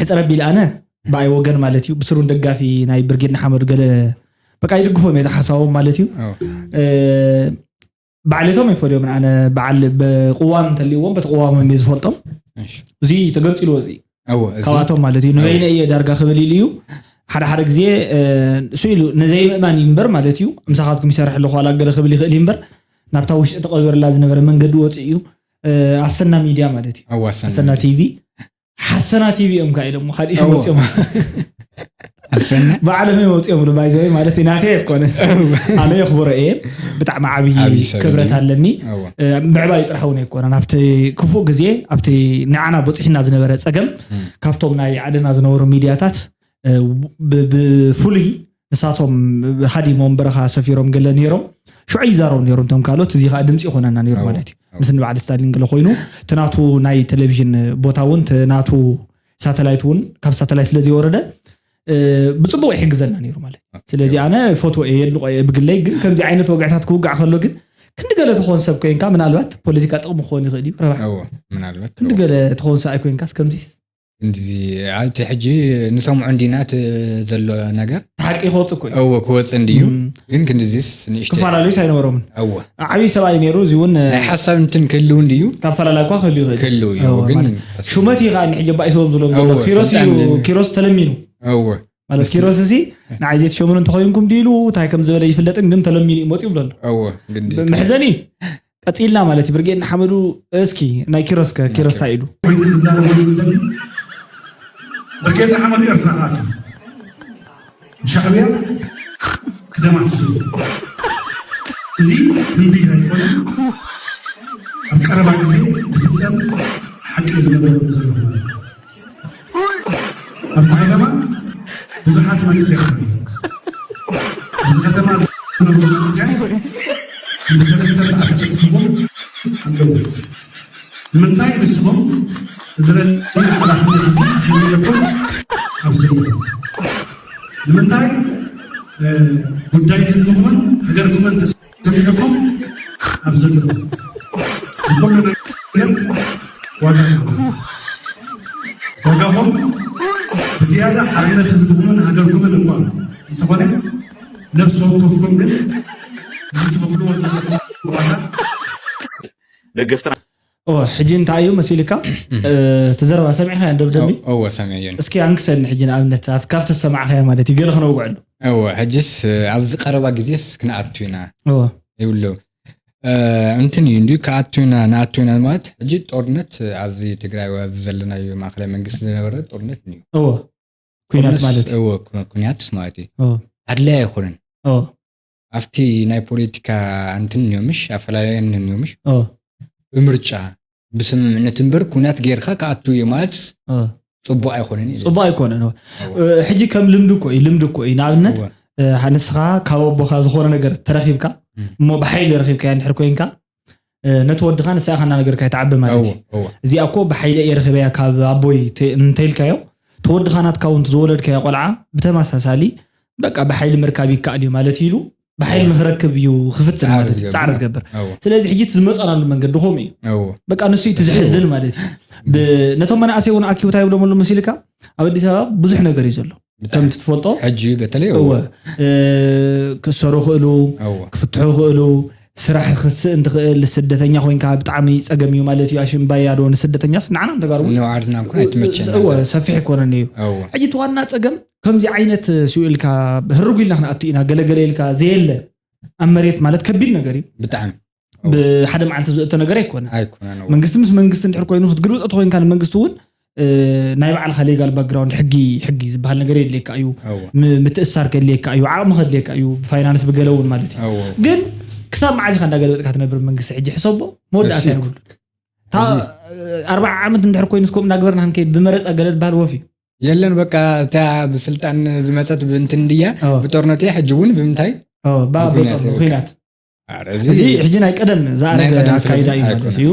ሕጽረ ቢል ኣነ፣ ብኣይ ወገን ማለት እዩ፣ ብስሩን ደጋፊ ናይ ብርጌድ ንሓመዱ ገለ በቃ ይድግፎም እየ፣ እቲ ሓሳቦም ማለት እዩ። እወ። እ፣ ባዕለቶም ኣይፈልዮምን። ኣነ በዓል ብቅዋም እንተልይዎም በቲ ቅዋሞም እየ ዝፈልጦም። እሺ። እዚ ተገንፂልዎ እዚ እወ፣ እዚ ካብኣቶም ማለት እዩ። እወ። ንበይነ እየ ዳርጋ ክብል ኢሉ እዩ። ሓደ ሓደ ግዜ፣ እ፣ እሱ ኢሉ ንዘይምእማን እዩ እምበር ማለት እዩ። ምሳኻትኩም ይሰርሕ ኣለኹ ዋላ ገለ ክብል ይኽእል እዩ እምበር ናብታ ውሽጢ ተቐቢርላ ዝነበረ መንገዲ ወፂኡ እዩ። እ፣ ኣሰና ሚድያ ማለት እዩ። እወ፣ ኣሰና ኣሰና ሚድያ። ቲቪ። ሓሰና ቲቪ እዮም ከኣ ኢሎም ካልእ ሽም እወ። ወፂኦም። ሓሰና? ባዕሎም እዮም ወፂኦም ኢሉ ባይዘወይ ማለት እዩ። ናተይ ኣይኮነን። እወ። ኣነ የኽብሮ እየ። ብጣዕሚ ዓብዪ ዓብዪ ሰብ ክብረት እዩ። ኣለኒ። እወ። እ፣ ምዕባይ ጥራሕ እውን ኣይኮነን። ኣብቲ ክፉእ ግዜ፣ ኣብቲ ንዓና በፂሕና ዝነበረ ፀገም፣ እም። ካብቶም ናይ ዓድና ዝነበሩ ሚድያታት፣ እ፣ ብ-፣ ብፍሉይ ንሳቶም ሃዲሞም በረኻ ሰፊሮም ገለ ነይሮም። ሽዑ ይዛረቡ ነይሮም እቶም ካልኦት፣ እዚ ኸኣ ድምፂ ይኾነና ነይሩ እወ። ማለት እዩ። እወ። ምስ ንበዓል ስታሊን ገለ ኮይኑ፣ እቲ ናቱ ናይ ቴሌቪዥን ቦታ እውን፣ እቲ ናቱ ሳተላይት እውን ካብ ሳተላይት ስለ ዘይወረደ፣ እ፣ ብጽቡቕ ይሕግዘና ነይሩ ማለት እዩ። ስለዚ ኣነ ፈትዎ እየ፣ የድንቖ እየ ብግለይ፣ ግን ከምዚ ዓይነት ወግዕታት ክውጋዕ ከሎ ግን ክንዲ ገለ ትኾን ሰብ ኮይንካ፣ ምናልባት ፖለቲካ ጥቕሚ ክኾን ይኽእል እዩ፣ ረብሓ። እወ፣ ምናልባት። ክንዲ እወ። ገለ ትኾን ሰብኣይ ኮይንካስ ከምዚስ? እንዚ ኣቲ ሕጂ ንሰምዖ እንዲና እቲ ዘሎ ነገር ሓቂ ክወፅ እኮ እዩ። እወ ክወፅ እንድዩ። ግን ክንድዚስ ንእሽተ ክፈላለዩስ ኣይነበሮምን። እወ ዓብዪ ሰብኣይ ነይሩ። እዚ እውን ናይ ሓሳብ እንትን ክህልው እንድዩ። ካብ ፈላላይ እኳ ክህልዩ ይኽእል። ክህልው እዩ እወ፣ ግን ማለት ሹመት እዩ ከዓ ንሕጂ ባይ ሰበብ ዝብሎም እወ፣ ዘለዉ። ኪሮስ እዩ። ስልጣን- ኪሮስ ተለሚኑ እወ ማለት ኪሮስ እዚ ንዓይ ዘይትሸሙን እንተኮይንኩም ድኢሉ እንታይ ከም ዝበለ ይፍለጥን ግን ተለሚኑ እዩ መፅኡ ይብሎ ኣሎ። እወ ግዲ መሕዘኒ ቀፂልና ማለት እዩ። ብርጌድ ንሓመዱ እስኪ ናይ ኪሮስ ከ ኪሮስ እንታይ ኢሉ? ኮይኑ ክዛረበሉ ዝደሊ ብርጌድ ንሓመዱ ኤርትራ ክኣቱ ንሻዕብያ ክደማስሱ እዚ ትንቢት ኣይኮነ ኣብ ቀረባ ግዜ ዝፍፀም ሓቂ ዝነበረ ዘሎ ማለት እዩ። ኣብዚ ከተማ ብዙሓት መንእሰያት ኣለዉ። ኣብዚ ከተማ ዝነብሩ መንእሰያት ብሰለስተ ኣርባዕተ ገጽ ኣለዉ። ንምንታይ ንስኹም እዚ ረዚን ሓላፍነት እዚ ተሰሚዕኩም ኣብ ዘለኹም? ንምንታይ ጉዳይ ህዝብኹምን ሃገርኩምን ተሰሚዕኩም ኣብ ዘለኹም? ንኹሉ ነገር ዋጋ ኣለዎ። ዋጋኹም ብዝያዳ ሓርነት ህዝብኹምን ሃገርኩምን እኳ እንተኾነ ነብሲ ወከፍኩም ግን እዚ ትኸፍልዎ ዘለኹም ዋጋ ደገፍትና ኦ ሕጂ እንታይ እዩ መሲልካ? እቲ ዘረባ ሰሚዕካ እንደብደቢ እወ ሰሚዐዮ። እስኪ ኣንክሰኒ ሕጂ ንኣብነት ኣብቲ ካብቲ ዝሰማዕካዮ ማለት እዩ ገለ ክነውግዐሉ። እወ ሕጅስ ኣብዚ ቀረባ ግዜስ ክንኣቱ ኢና እወ ይብሉ። እንትን እዩ እንዲ ክኣቱ ኢና ንኣቱ ኢና ማለት ሕጂ ጦርነት ኣብዚ ትግራይ ኣብዚ ዘለናዮ ማእከላይ መንግስቲ ዝነበረ ጦርነት እዩ። እወ ኩናት ማለት እዩ። እወ ኩ- ኩናትስ ማለት እዩ። እወ ኣድላይ ኣይኮነን። እወ ኣብቲ ናይ ፖለቲካ እንትን እዮም ምሽ ኣፈላለየን እዮም ምሽ እወ ብምርጫ ብስምምዕነት እምበር ኩናት ጌርካ ክኣቱ እዩ ማለት እወ ፅቡቅ ኣይኮነን እዩ። ፅቡቅ ኣይኮነን። እወ። እ፣ ሕጂ ከም ልምዲ እኮ እዩ ልምዲ እኮ እዩ። ንኣብነት እወ። እ፣ ንስኻ ካብ ኣቦኻ ዝኾነ ነገር ተረኪብካ እም። እሞ ብሓይሊ ረኪብካያ እንድሕር ኮይንካ እ፣ ነቲ ወድኻ ንስኻ እናነገርካ ይትዓቢ ማለት እዩ። እወ እወ እዚኣ እኮ ብሓይሊ እየ ረኺበያ ካብ ኣቦይ ተ- እንተኢልካዮ ተወድኻ ናትካ እውን ዝወለድካዮ ቆልዓ ብተመሳሳሊ በቃ ብሓይሊ ምርካብ ይከኣል እዩ ማለት ኢሉ ብሓይሊ ንክረክብ እዩ ክፍትን ፃዕሪ ማለት እዩ ዝገብር። ፃዕሪ ዝገብር። እወ ስለዚ ሕጂ እቲ ዝመፀናሉ መንገዲ ከምኡ እዩ። እወ በቃ ንሱ እዩ እቲ ዝሕዝን ማለት እዩ። ብ- ነቶም መናእሰይ እውን ኣኪቡ እንታይ ይብሎም ኣሎ መሲልካ ኣብ ኣዲስ ኣበባ ብዙሕ ነገር እዩ ዘሎ ብጣዕሚ ከምቲ ትፈልጦ ሕጂ በተለይ እወ እ፣ ክእሰሩ ክእሉ እወ ክፍትሑ ክእሉ ስራሕ ክትስእን ትኽእል ስደተኛ ኮይንካ ብጣዕሚ ፀገም እዩ ማለት እዩ። ኣሽምባያ ዶ ንስደተኛስ ንዓና ንተጋሩ እውን ንባዕልና እንኳን ኣይትመቸና እወ ሰፊሕ ኣይኮነን እዩ። እወ ሕጂ እቲ ዋና ፀገም ከምዚ ዓይነት ስኡ ኢልካ ህርጉ ኢልና ክንኣቱ ኢና ገለገለ ኢልካ ዘየለ ኣብ መሬት ማለት ከቢድ ነገር እዩ። ብጣዕሚ ብሓደ መዓልቲ ዝእቶ ነገር ኣይኮነ። ኣይኮነን እወ መንግስቲ ምስ መንግስቲ እንድሕር ኮይኑ ክትግልብጦ ተኮይንካ ንመንግስቲ እውን እ፣ ናይ ባዕልካ ሌጋል ባክግራውንድ ሕጊ ሕጊ ዝበሃል ነገር የድልየካ እዩ። እወ ም- ምትእሳር ከድልየካ እዩ። ዓቕሚ ከድልየካ እዩ። ብፋይናንስ ብገለ እውን ማለት እዩ። እወ ግን ክሳብ መዓዝ ኢኻ እንዳገለበጥካ ትነብር መንግስቲ ሕጂ ሕሰቦ መወዳእታ እሱ- የብሉ። እታ ኣርባዓ ዓመት እንድሕር ኮይኑ እስኮም እናግበርና ክንከይድ ብመረፃ ገለ ዝበሃል ወፍ እዩ። የለን በቃ እታ ብስልጣን ዝመፀት ብእንትን ድያ እወ። ብጦርነት እያ ሕጂ እውን ብምንታይ ኦ፣ ባ- ብኩናት በጦር ይበቃ። ኩናት ኧረ እዚ እዚ ሕጂ ናይ ቀደም ዝኣረገ ናይ ቀደም ኣካይዳ እዩ ስለዚ ማለት ኣይኮነን። እዩ።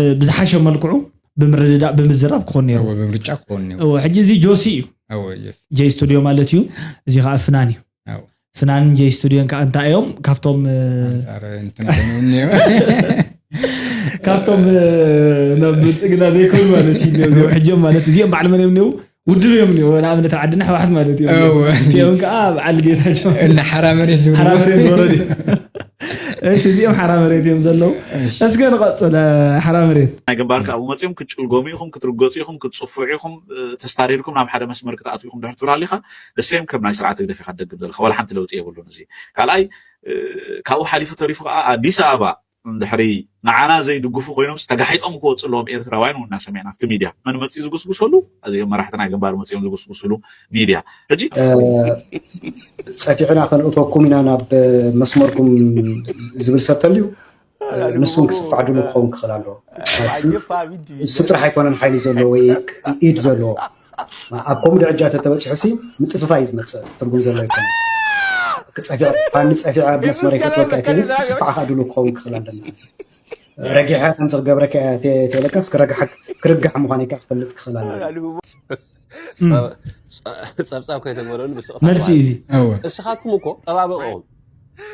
እ፣ ብዝሓሸ መልክዑ ብምርድዳእ ብምዝራብ ክኾን ነይሩ። እወ ብምርጫ ክኾን እዩ እወ፣ ሕጂ እዚ ጆሲ እዩ እወ የስ ጄ ስቱዲዮ ማለት እዩ። እዚ ከዓ ፍናን እዩ። እወ ፍናንን ጄ ስቱዲዮን ከዓ እንታይ እዮም ካብቶም እ፣ ኣንፃር እንትን ኮይኑ እኒኦ ካብቶም እ፣ ናብ ብልፅግና ዘይኮኑ ማለት እዩ እኒኦ። እዚኦም ሕጆም ማለት እዚኦም በዓል መን እዮም እኒኦ ውድብ እዮም እኒኦ ንኣብነት ኣብ ዓድና ሕወሓት ማለት እዮም። እወ። እዚኦም ከዓ በዓል ጌታቸው እና ሓራ መሬት ዝብሉ ሓራ መሬት ዝወረድ እዩ። እሺ እዚኦም ሓራ መሬት እዮም ዘለዉ። እስከ ንቐፅል እ፣ ሓራ መሬት ናይ ግንባር ካብኡ መፂኦም ክትጭልጎሙ ኢኹም ክትርገፁ ኢኹም ክትፅፍዑ ኢኹም እ፣ ተስታሪርኩም ናብ ሓደ መስመር ክትኣትዉ ኢኹም ድሕር ትብል ኣሊኻ ደሴም ከም ናይ ስርዓት ህግደፍ ኢኻ ትደግም ዘለኻ ዋላ ሓንቲ ለውጢ የብሉን እዚ ካልኣይ እ፣ ካብኡ ሓሊፉ ተሪፉ ከዓ ኣዲስ ኣበባ እንድሕሪ ንዓና ዘይድግፉ ኮይኖም ተጋሒጦም ክወፁ ኣለዎም ኤርትራውያን እውን እናሰሚዕና ኣብቲ ሚድያ መን መፂኡ ዝጉስጉሰሉ እዚኦም መራሕቲ ናይ ግንባር መፂኦም ዝጉስጉስሉ ሚድያ ሕጂ ፀፊዕና ከነእተኩም ኢና ናብ መስመርኩም ዝብል ሰብ ተልዩ ንሱን ክስፋዕ ድሉ ክኸውን ክኽእል ኣለዎ። እሱ ጥራሕ ኣይኮነን ሓይሊ ዘለዎ ወይ ኢድ ዘለዎ ኣብ ከምኡ ደረጃ ተተበፂሑ ሲ ምጥፍፋ እዩ ዝመፅእ ትርጉም ዘሎ ይኮነ። ክፀፊዕ ፋኒ ፀፊዐ ኣብ መስመር ይከትወካ ይክእልስ ክፅፋዕ ከዓ ድሉ ክኸውን ክኽእል ኣለና። ረጊሐ ከምዚ ክገብረካ እየ ተ- ተለካስ ክረግሓ- ክርጋሕ ምዃን እካ ክፈልጥ ክኽእል ኣለና። ጸብጻብ ከይተግበረሉ ብስቕታ መልሲ ተባሂሉ። እዚ እወ እስኻትኩም እኮ ጠባብቕ ኢኹም።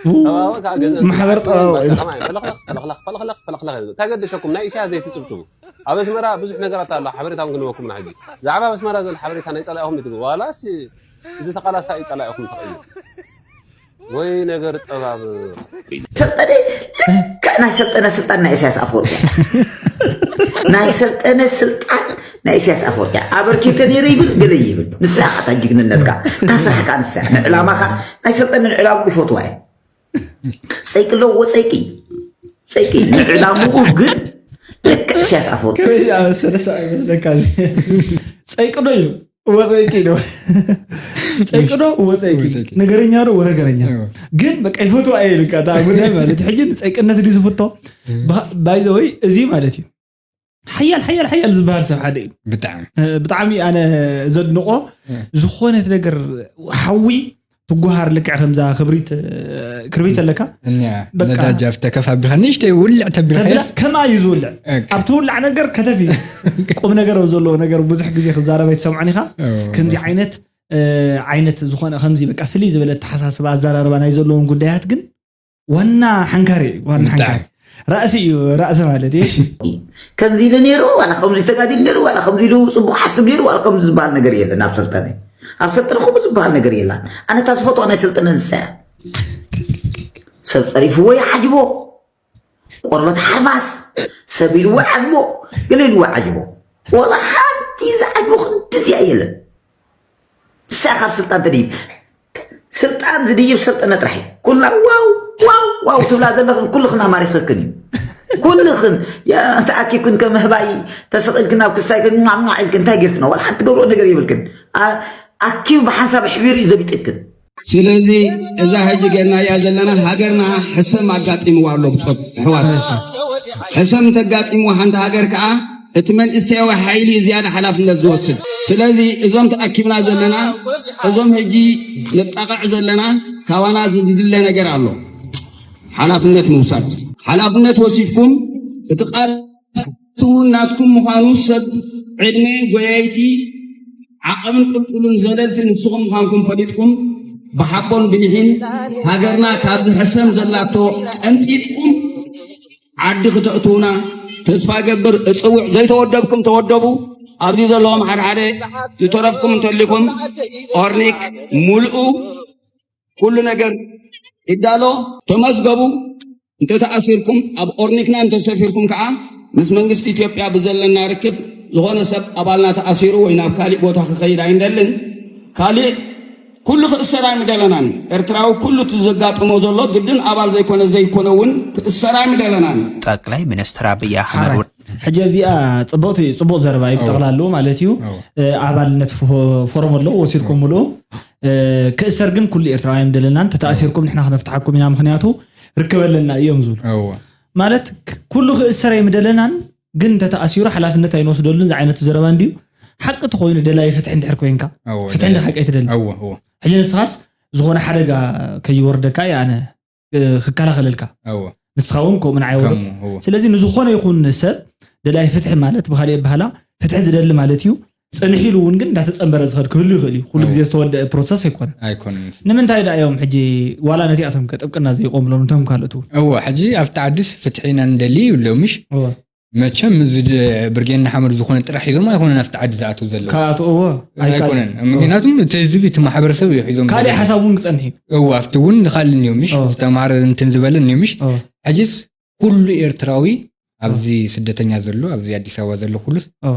ው፣ ጠባብቕ ከዓ ገንዘብ ማሕበር ትበዓስዎ ጠባብቕ ማለት እዩ። ከማይ ፈለኽለኽ ፈለኽለኽ ፈለኽለኽ ፈለኽለኽ እንታይ ገደሸኩም ናይ ኢሳያስ ዘይትጽብጽቡ ኣብ ኣስመራ ብዙሕ ነገራት ኣሎ፣ ሓበሬታ እውን ክንበኩም ኢና። ሕጂ ብዛዕባ ኣብ ኣስመራ ዘሎ ሓበሬታ ናይ ጸላኢኹም ይትግቡ፣ ዋላስ እዚ ተቓላሳይ ጸላኢኹም ትኽእሉ? ወይ ነገር ጠባብ። ሰልጠነ ልክዕ ናይ ሰልጠነ ስልጣን ናይ ኢሳያስ ኣፈወርቂ እያ። ናይ ሰልጠነ ስልጣን ናይ ኢሳያስ ኣፈወርቂ እያ። ኣበርኪተ ነይረ ይብል፣ ገለ ይብል። ንሳ ኢኻ እታ ጅግንነትካ፣ እታ ስራሕካ ንሳ እያ። ንዕላማኻ፣ ናይ ሰልጠነ ንዕላምኡ ይፈትዋ እየ። ጸይቂ ኣለዎ፣ ጸይቂ፣ ጸይቂ። ንዕላምኡ ግን ልክዕ ኢሳያስ ኣፈወርቂ። ከመይ ዝኣመሰለ ሰብ ኣይመስለካ እዚ። ጸይቂ ዶ ኢሉ? እወ ጸይቂ ኢሉ። ጸይቂ ዶ? እወ ጸይቂ። እወ ጸይቂ። ነገረኛ ዶ? እወ ነገረኛ። እወ። ግን በቃ ይፈትዋ እየ ኢሉ፣ በቃ እታ ጉዳይ ማለት። ሕጂ ንጸይቅነት ድዩ ዝፍቶ? ባይ ዘ ወይ እዚ ማለት እዩ። ሓያል ሓያል ሓያል ዝበሃል ሰብ ሓደ እዩ። ብጣዕሚ እ፣ ብጣዕሚ ኣነ ዘድንቆ። ዝኾነት ነገር ሓዊ ትጓሃር፣ ልክዕ ከምዛ ክብሪት እ፣ ክርቢት ኣለካ። እኒያ በቃ። ነዳጅ ኣብ ተከፍ ኣቢልካ ንእሽተይ ውልዕ ተቢልካ ተብላ የስ ከማ እዩ ዝውልዕ። ኦኬ። ኣብ ትውላዕ ነገር ከተፊ። ቁም ነገር ኣብ ዘለዎ ነገር ብዙሕ ግዜ ክዛረብ ኣይትሰምዖን ኢኻ። ኦ፣ ከምዚ ዓይነት እ፣ ዓይነት ዝኾነ ከምዚ በቃ ፍልይ ዝበለ ኣተሓሳስባ ኣዘራርባ ናይ ዘለዎም ጉዳያት ግን ዋና ሓንካሪ እዩ። ዋና ብጣዕሚ። ሓንካሪ ራእሲ እዩ። ራእሲ ማለት እዩ። ከምዚ ኢሉ ነይሩ ዋላ ከምዚ ተጋዲሉ ነይሩ ዋላ ከምዚ ኢሉ ጽቡቅ ሓስብ ነይሩ ዋላ ከምዚ ዝበሃል ነገር የለን። ኣብ ሰልጠነ ኣብ ሰልጠነ ከምኡ ዝበሃል ነገር የላን። ኣነ እታ ዝፈትዋ ናይ ሰልጠነ ንሳ እያ። ሰብ ጸሪፍዎ ይዓጅቦ፣ ቆርበት ሓርማስ ሰብ ኢልዎ ይዓጅቦ፣ ገለ ኢልዎ ይዓጅቦ። ዋላ ሓንቲ ዝዓጅቦ ክንድዚኣ የለን። ንሳ ካብ ስልጣን ትድይብ። ስልጣን ዝድይብ ሰልጠነ ጥራሕ እዩ። ኩላ ዋው ዋው ዋው ትብላ ዘለኽን ኩልኽን ኣማሪኽክን እዩ። ኩልኽን ያ- ተኣኪብክን ከም ህባይ ተሰቒልክን ኣብ ክሳይክን ሟዕ ሟዕ ኢልክን እንታይ ጌርክን ዋላ ሓንቲ ገብሮ ነገር የብልክን። ኣ- ኣኪቡ ብሓንሳብ ኣሕቢሩ እዩ ዘቢጥክን። ስለዚ እዛ ሕጂ ጌርናያ ዘለና ሃገርና ሕሰም ኣጋጢምዋ ኣሎ ብጾት ኣሕዋት። ሕሰም እንተጋጢምዋ ሓንቲ ሃገር ከዓ እቲ መንእሰያዊ ሓይሊ እዩ ዝያዳ ሓላፍነት ዝወስድ። ስለዚ እዞም ተኣኪብና ዘለና እዞም ሕጂ ንጣቕዕ ዘለና ካባና ዝድለ ነገር ኣሎ። ሓላፍነት ምውሳድ። ሓላፍነት ወሲድኩም እቲ ቃልሲ እውን ናትኩም ምዃኑ ሰብ ዕድመ ጎያይቲ ዓቐብን ቅልጡልን ዘለልቲ ንስኹም ምዃንኩም ፈሊጥኩም ብሓቦን ብኒሒን ሃገርና ካብዚ ሕሰም ዘላቶ ቀንጢጥኩም ዓዲ ክተእትውና ተስፋ ገብር እጽውዕ። ዘይተወደብኩም ተወደቡ። ኣብዚ ዘለዎም ሓደ ሓደ ዝተረፍኩም እንተሊኩም ኦርኒክ ሙልኡ ኩሉ ነገር ይዳሎ። ተመዝገቡ። እንተተኣሲርኩም ኣብ ኦርኒክና እንተሰፊርኩም ከዓ ምስ መንግስቲ ኢትዮጵያ ብዘለና ርክብ ዝኾነ ሰብ ኣባልና ተኣሲሩ ወይ ናብ ካሊእ ቦታ ክኸይድ ኣይንደልን። ካሊእ ኩሉ ክእሰር ኣይምደለናን። ኤርትራዊ ኩሉ እቲ ዘጋጥሞ ዘሎ ግድን ኣባል ዘይኮነ ዘይኮነ እውን ክእሰር ኣይምደለናን። ጠቅላይ ሚኒስትር አብይ አህመድ ሕጂ ኣብዚኣ ጽቡቕቲ ጽቡቕ ዘረባ እዩ ብጠቕላሉ ማለት እዩ። ኣባልነት ፎ- ፎረም ኣሎ ወሲድኩም ምልኡ። ክእሰር ግን ኩሉ ኤርትራዊ ኣይምደለናን። ተተኣሲርኩም ንሕና ክነፍትሓኩም ኢና፣ ምክንያቱ ርክብ ኣለና እዮም ዝብሉ። ማለት ክ- ኩሉ ክእሰር ኣይምደለናን፣ ግን እንተተኣሲሩ ሓላፍነት ኣይንወስደሉን ዝዓይነቱ ዘረባ እንድዩ። ሓቂ ተኮይኑ ደላይ ፍትሒ እንድሕር ኮይንካ፣ ፍትሒ እንድሕር ሓቂ ኣይትደሊ። ሕጂ ንስኻስ ዝኾነ ሓደጋ ከይወርደካ እየ ኣነ ክከላኸለልካ። ንስኻ እውን ከምኡ ንዓይ ወረብ። ስለዚ ንዝኾነ ይኹን ሰብ ደላይ ፍትሒ ማለት ብካሊእ ኣበሃላ ፍትሒ ዝደሊ ማለት እዩ። ፀንሒሉ እውን ግን እንዳተፀንበረ ዝኸድ ክህሉ ይኽእል እዩ። ኩሉ ግዜ ዝተወደአ ፕሮሰስ ኣይኮነን። ኣይኮነን። ንምንታይ ዳ እዮም ሕጂ ዋላ ነቲኣቶም ከጥብቅና ዘይቆምሎም እቶም ካልኦት እውን? እወ፣ ሕጂ ኣብቲ ዓድስ ፍትሒ ኢና ንደሊ ይብሎም ምሽ? መቸም እዚ ድ- ብርጌድ ንሓመዱ ዝኾነ ጥራሕ ሒዞም ኣይኮነን ኣብቲ ዓዲ ዝኣትዉ ዘለዉ። ካብኣትዎ ኣይኮነን። ምክንያቱም እቲ ህዝቢ እቲ ማሕበረሰብ እዩ ሒዞም ካልእ ዘለዉ። ሓሳብ እውን ክፀንሕ እዩ። እወ፣ ኣብቲ እውን ንኻልን እዮም ምሽ? እወ። ዝተምሃረ እንትን ዝበለን እዮም ምሽ? እወ። ሕጂስ ኩሉ ኤርትራዊ ኣብዚ ስደተኛ ዘሎ ኣብዚ ኣዲስ ኣበባ ዘሎ ኩሉስ እወ።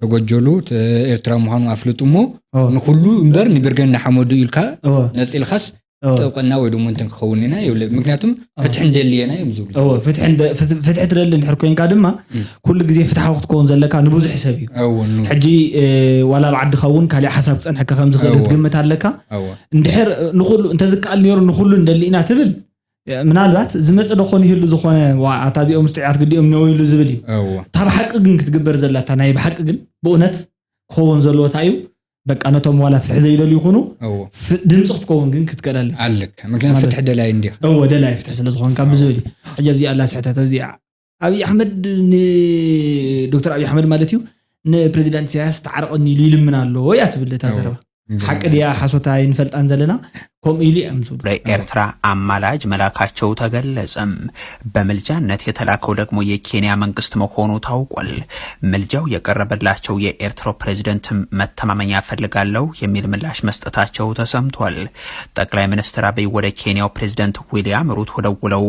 ተጎጀሉ ተ- ኤርትራ ምዃኑ ኣፍልጡ እሞ እወ። ንኩሉ እምበር ንብርጌድ ንሓመዱ ኢልካ እወ። ነፂልካስ እወ። ጥብቅና ወይ ደሞ እንትን ክኸውን ኢና ይብለ። ምክንያቱም ፍትሒ እንደልየና እዮም ዝብሉ። እወ፣ ፍትሒ እንደ- ፍት- ፍትሒ ትደሊ እንድሕር ኮይንካ ድማ ኩሉ ግዜ ፍትሓዊ ክትከውን ዘለካ ንብዙሕ ሰብ እዩ። እወ፣ ኑ። ሕጂ እ፣ ዋላ ኣብ ዓድኻ እውን ካሊእ ሓሳብ ክፀንሐካ ከም ዝኽእል እወ። ክትግምት ኣለካ። እወ። እንድሕር እ፣ ንኹሉ እንተዝከኣል ነይሩ ንኹሉ እንደሊእና ትብል ምናልባት ዝመፅእ ዶ ኾን ይህሉ ዝኾነ ዋ ኣታ እዚኦም ስጡያት ግዲኦም ነው ኢሉ ዝብል እዩ። እወ። እታ ብሓቂ ግን ክትግበር ዘላታ ናይ ብሓቂ ግን ብእውነት ክኸውን ዘለዎ እንታይ እዩ? በቃ ነቶም ዋላ ፍትሒ ዘይደልዩ ይኹኑ እወ። ፍ- ድምፂ ክትከውን ግን ክትክእል ኣለካ። ኣለካ። ምክንያቱ ማለት ፍትሒ ደላይ እንዲኻ። እወ፣ ደላይ ፍትሒ ስለ ዝኾንካ ብዝብል እዩ። ሕጂ ኣብዚኣ ኣላ ስሕተት ኣብዚኣ ኣብይ ኣሕመድ ንዶክተር ኣብይ ኣሕመድ ማለት እዩ ንፕሬዚዳንት ኢሳያስ ተዓርቐኒ ኢሉ ይልምን ኣሎ እያ ትብል እታ እወ። ዘረባ። ሓቂ ድያ ሓሶት ኣይንፈልጣን ዘለና። ከምኡ ኢሉ እዮም ዝብሉ። ለኤርትራ አማላጅ መላካቸው ተገለጸ። በምልጃነት የተላከው ደግሞ የኬንያ መንግስት መሆኑ ታውቋል። ምልጃው የቀረበላቸው የኤርትራው ፕሬዝደንት መተማመኛ እፈልጋለሁ የሚል ምላሽ መስጠታቸው ተሰምቷል። ጠቅላይ ሚኒስትር አብይ ወደ ኬንያው ፕሬዝደንት ዊሊያም ሩቶ ደውለው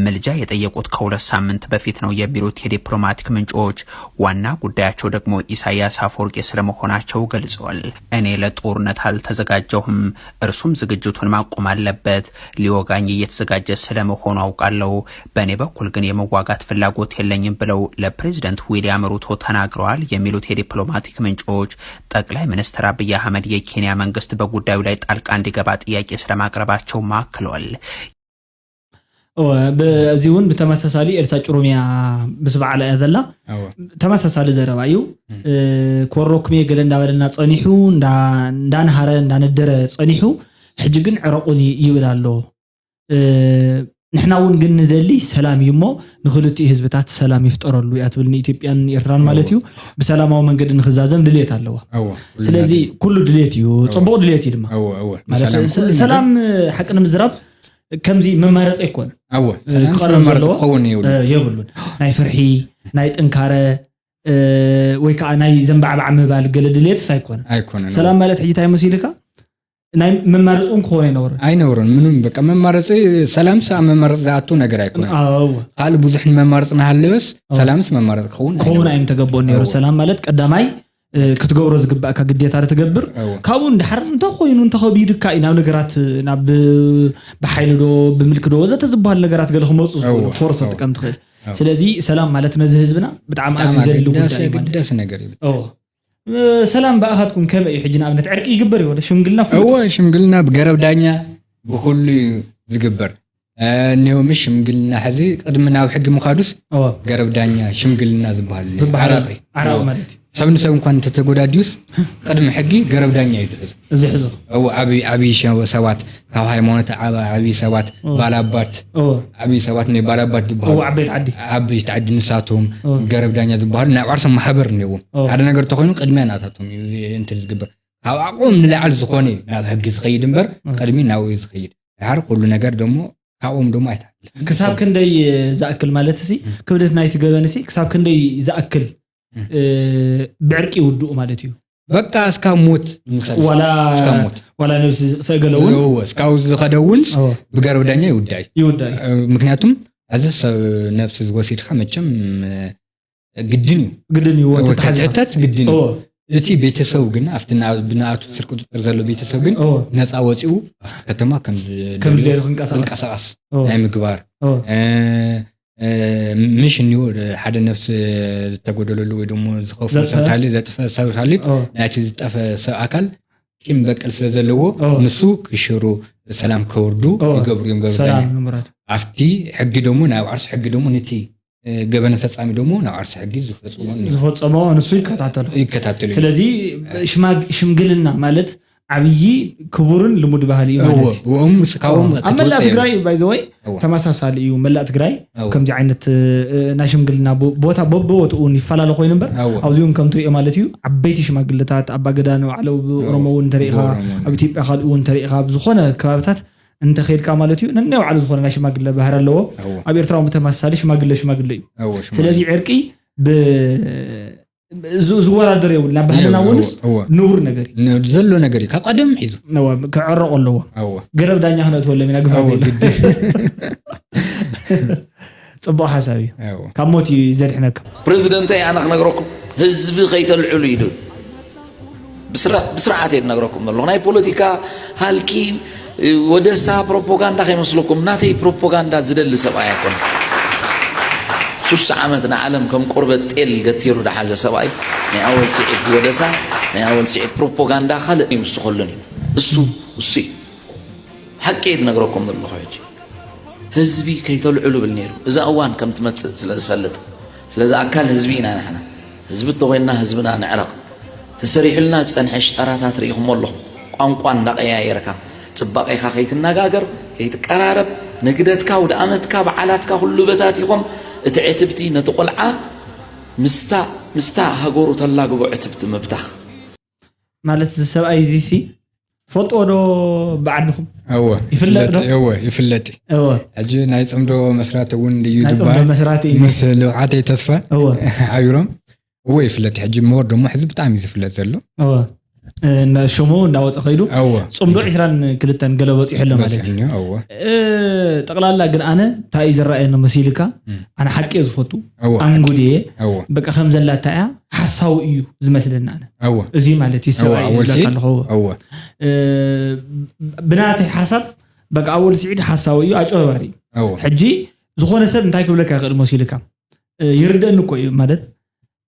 ምልጃ የጠየቁት ከሁለት ሳምንት በፊት ነው የሚሉት የዲፕሎማቲክ ምንጮች፣ ዋና ጉዳያቸው ደግሞ ኢሳያስ አፈወርቂ ስለመሆናቸው ገልጸዋል። እኔ ለጦርነት አልተዘጋጀሁም፣ እርሱም ዝግጅቱን ማቆም አለበት። ሊወጋኝ እየተዘጋጀ ስለመሆኑ አውቃለሁ። በእኔ በኩል ግን የመዋጋት ፍላጎት የለኝም ብለው ለፕሬዝደንት ዊሊያም ሩቶ ተናግረዋል የሚሉት የዲፕሎማቲክ ምንጮች፣ ጠቅላይ ሚኒስትር አብይ አህመድ የኬንያ መንግስት በጉዳዩ ላይ ጣልቃ እንዲገባ ጥያቄ ስለማቅረባቸው አክለዋል። እወ፣ እዚ እውን ብተመሳሳሊ ኤልሳ ጭሩምያ ምስ በዓላ እያ ዘላ። ተመሳሳሊ ዘረባ እዩ። ኮሮኩሜ ገለ እንዳበለና ጸኒሑ፣ እንዳንሃረ እንዳነደረ ጸኒሑ፣ ሕጂ ግን ዕረቁኒ ይብል ኣሎ። ንሕና እውን ግን ንደሊ ሰላም እዩ እሞ፣ ንክልቲኡ ህዝብታት ሰላም ይፍጠረሉ እያ ትብል፣ ንኢትዮጵያን ኤርትራን ማለት እዩ። ብሰላማዊ መንገዲ ንክዛዘም ድልየት ኣለዋ። ስለዚ ኩሉ ድልየት እዩ፣ ጽቡቕ ድልየት እዩ ድማ። ሰላም ሓቂ ንምዝራብ ከምዚ መማረፂ ኣይኮነ። ክቐረብ የብሉን። ናይ ፍርሒ፣ ናይ ጥንካረ ወይ ከዓ ናይ ዘንባዕባዕ ምባል ገለ ድልየትስ ኣይኮነ። ሰላም ማለት ሕጂ እንታይ መሲልካ? ናይ መማረፂ እውን ክኾን ኣይነበረን። ኣይነበረን ምንም። በቃ መማረፂ፣ ሰላምስ ኣብ መማረፂ ዝኣቱ ነገር ኣይኮነ። ካልእ ብዙሕ ንመማረፂ እናሃለወስ ሰላምስ መማረፂ ክኸውን ክኸውን ኣይምተገበኦን ነይሩ። ሰላም ማለት ቀዳማይ ክትገብሮ ዝግባእካ ግዴታ ትገብር። ካብኡ ንድሓር እንተኮይኑ እንተኸቢዱካ እዩ ናብ ነገራት ናብ ብሓይሊ ዶ ብምልኪ ዶ ወዘተ ዝበሃሉ ነገራት ገለ ክመፁ ዝኽእሉ፣ ፎርስ ትጥቀም ትኽእል። ስለዚ ሰላም ማለት ነዚ ህዝብና ብጣዕሚ ኣዝዩ ዘድሊ ጉዳይ እዩ ማለት እዩ። ሰላም ብኣኻትኩም ከመይ እዩ? ሕጂ ንኣብነት ዕርቂ ይግበር እዩ፣ ሽምግልና ፍሉጥ። እወ፣ ሽምግልና ብገረብ ዳኛ ብኩሉ እዩ ዝግበር። እኒሆ ምሽ ሽምግልና ሕዚ ቅድሚ ናብ ሕጊ ምኻዱስ ገረብ ዳኛ ሽምግልና ዝበሃል ዝበሃል ዓራቂ። ዓራቂ ማለት እዩ። ሰብ ንሰብ እንኳን እንተተጎዳድዩስ ቅድሚ ሕጊ ገረብ ዳኛ እዩ ዝሕዞ። ዝሕዞ። እዎ፣ ዓብዪ ዓብዪ ሸ- ሰባት ካብ ሃይማኖት ዓብ- ዓብዪ ሰባት ባላባት እዎ። ዓብዪ ሰባት ናይ ባላባት ዝበሃሉ እዎ፣ ዓበይቲ ዓዲ። ዓበይቲ ዓዲ ንሳቶም እዎ። ገረብ ዳኛ ዝበሃሉ ናይ ዓርሶም ማሕበር እኒዎም። እዎ። ሓደ ነገር ተኾይኑ ቅድሚያ ናታቶም እዩ እንትን ዝግበር። ካብ ዓቕሞም ንላዕሊ ዝኾነ እዩ ናብ ሕጊ ዝኸይድ እምበር ቅድሚ ናብኡ እዩ ዝኸይድ። ድሓር ኩሉ ነገር ደሞ ካብኦም ደሞ ኣይትሓልፍ። ክሳብ ክንደይ ዝኣክል ማለት ሲ ክብደት ናይቲ ገበን ሲ ክሳብ ክንደይ ዝኣክል እ፣ ብዕርቂ ይውድኡ ማለት እዩ። በቃ እስካብ ሞት ንሰብ- ዋላ እስካብ ሞት ዋላ ነብሲ ዝጥፈእ ገለ እውን እዎ፣ እስካብ ዝኸደ እውን እዎ። ብገረብ ዳኛ ይውዳእ እዩ። ይውዳእ እዩ። እ፣ ምክንያቱም እዚ ሰብ ነብሲ ዝወሲድካ መቸም እ፣ ግድን እዩ። ግድን እዩ እዎ፣ ተታሒዝካ። ክትሕተት ግድን እዩ። እዎ። እቲ ቤተሰብ ግን ኣብቲ ና- ብንኣቱ ስር ቁጥጥር ዘሎ ቤተሰብ ግን እዎ። ነፃ ወፂኡ ኣብቲ ከተማ ከም ከም ድሌቱ ዝደልዮ ክንቀሳቐስ። ክንቀሳቐስ እዎ። ናይ ምግባር እዎ። እ፣ ምሽ እኒኡ ሓደ ነፍሲ ዝተጎደለሉ ወይ ደሞ ዝኸፍሉ ዘጥፈ? ሰብ ታሊ ዘጥፈ ሰብ ታሊ ኦ። ናይቲ ዝጠፈ ሰብ ኣካል ቂም በቀል ስለ ዘለዎ ኦ። ንሱ ክሽሩ ሰላም ከውርዱ ኦ። ይገብሩ እዮም ገበርዳኛ ሰላም ንምራድ ኣብቲ ሕጊ ደሞ ናይ ዓርሱ ሕጊ ደሞ ነቲ እ፣ ገበን ፈጻሚ ደሞ ናብ ዓርሱ ሕጊ ዝፈጽሞ እኒኦ ዝፈጸሞ ንሱ ይከታተሉ ይከታተሉ እዮም። ስለዚ ሽማግ- ሽምግልና ማለት ዓብዪ ክቡርን ልሙድ ባህሊ እዩ ማለት እዩ። እዎም ካብኦም ኣብ መላእ ክትወፅእ ትግራይ እዮም። ባይዘወይ እዎ። ተመሳሳሊ እዩ። መላእ ትግራይ እዎ። ከምዚ ዓይነት እ፣ ናይ ሽምግልና ቦ- ቦታ በብቦትኡ እውን ይፈላለ ኮይኑ እምበር እዎ። ኣብዚ እውን ከም ትሪኦ ማለት እዩ ዓበይቲ ሽማግለታት ኣባገዳ ንባዕለ ብኦሮሞ እውን እንተሪኢኻ ብኦሮሞ እውን። ኣብ ኢትዮጵያ ካልኡ እውን እንተሪኢኻ ኣብ ዝኾነ ከባብታት እንተኸይድካ ማለት እዩ ነናይ ባዕሉ ዝኾነ ናይ ሽማግለ ባህሪ ኣለዎ። እዎ። ኣብ ኤርትራ እውን ብተመሳሳሊ ሽማግለ ሽማግለ እዩ። እዎ፣ ሽማግለ። ስለዚ ዕርቂ ብ- ዝ- ዝወዳደር የብሉን። ናብ ባህልና እወ፣ እውንስ እወ፣ እወ። ንቡር ነገር እዩ። ን- ዘሎ ነገር እዩ ካብ ቀደም ሒዙ እወ፣ ክዕረቑ ኣለዎ። እወ። ገረብ ዳኛ ክነእትወሎም ኢና ግፋ እወ፣ ዘይብሉ። ግዲ። ፅቡቕ ሓሳብ እዩ። እወ። ካብ ሞት እዩ ዘድሕነካ። ፕሬዚደንተይ ኣነ ክነግረኩም ህዝቢ ከይተልዕሉ ኢሉ ብስራ- ብስርዓት እየ ዝነግረኩም ዘለኹ ናይ ፖለቲካ ሃልኪ ወደሳ ፕሮፖጋንዳ ከይመስለኩም ናተይ ፕሮፖጋንዳ ዝደሊ ሰብኣይ ኣይኮነ ሱሳ ዓመት ንዓለም ከም ቆርበት ጤል ገቲሩ ዝሓዘ ሰብኣይ ናይ ኣወል ስዒድ ወደሳ ናይ ኣወል ስዒድ ፕሮፖጋንዳ ካልእ ይምስኸሉን እዩ እሱ እሱ እዩ ሓቂ እየ ዝነግረኩም ዘለኹ ሕጂ ህዝቢ ከይተልዑ ልብል ነይሩ እዛ እዋን ከም ትመፅእ ስለ ዝፈልጥ ስለዚ ኣካል ህዝቢ ኢና ንሕና ህዝቢ እንተኮይንና ህዝብና ንዕረቕ ተሰሪሑልና ዝፀንሐ ሽጣራታት ርኢኹሞ ኣለኹም ቋንቋ እንዳቀያየርካ ፅባቄኻ ከይትነጋገር ከይትቀራረብ ንግደትካ ውድኣመትካ በዓላትካ ኩሉ በታቲኾም እቲ ዕትብቲ ነቲ ቆልዓ ምስታ ምስታ ሃገሩ ተላግቦ ዕትብቲ ምብታኽ ማለት እዚ ሰብኣይ እዚ ሲ ትፈልጥዎ ዶ? ብዓድኹም እወ ይፍለጥ ዶ? እወ ይፍለጥ እዩ። እወ ሕጂ ናይ ፅምዶ መስራቲ እውን ድዩ ናይ ፅምዶ ዝበሃል መስራቲ እዩ። ምስ ልውዓተይ ተስፋ እወ ሓቢሮም እወ ይፍለጥ እዩ። ሕጂ ምወር ደሞ ሕዚ ብጣዕሚ እዩ ዝፍለጥ ዘሎ። እወ እና ሽሙ እንዳወፀ ከይዱ እወ ፅምዶ ዕስራን ክልተን ገለ በፂሑ ኣሎ ማለት እዩ። በፂሕኒ እወ እ፣ ጠቕላላ ግን ኣነ እንታይ እዩ ዝረኣየኒ መሲልካ? ኣነ ሓቂ እየ ዝፈቱ እወ ኣንጉድ እየ እወ በቃ ከም ዘላታ እያ ሓሳዊ እዩ ዝመስለኒ ኣነ እወ እዚ ማለት እዩ እወ ሰብኣይ ኣወል ዝብለካ ሲድ ኣለኹ እወ። እወ እ፣ ብናተይ ሓሳብ በቃ ኣወል ስዒድ ሓሳዊ እዩ ኣጭበርባሪ እዩ። እወ ሕጂ ዝኾነ ሰብ እንታይ ክብለካ ይኽእል መሲልካ? እ፣ ይርደእኒ እኮ እዩ ማለት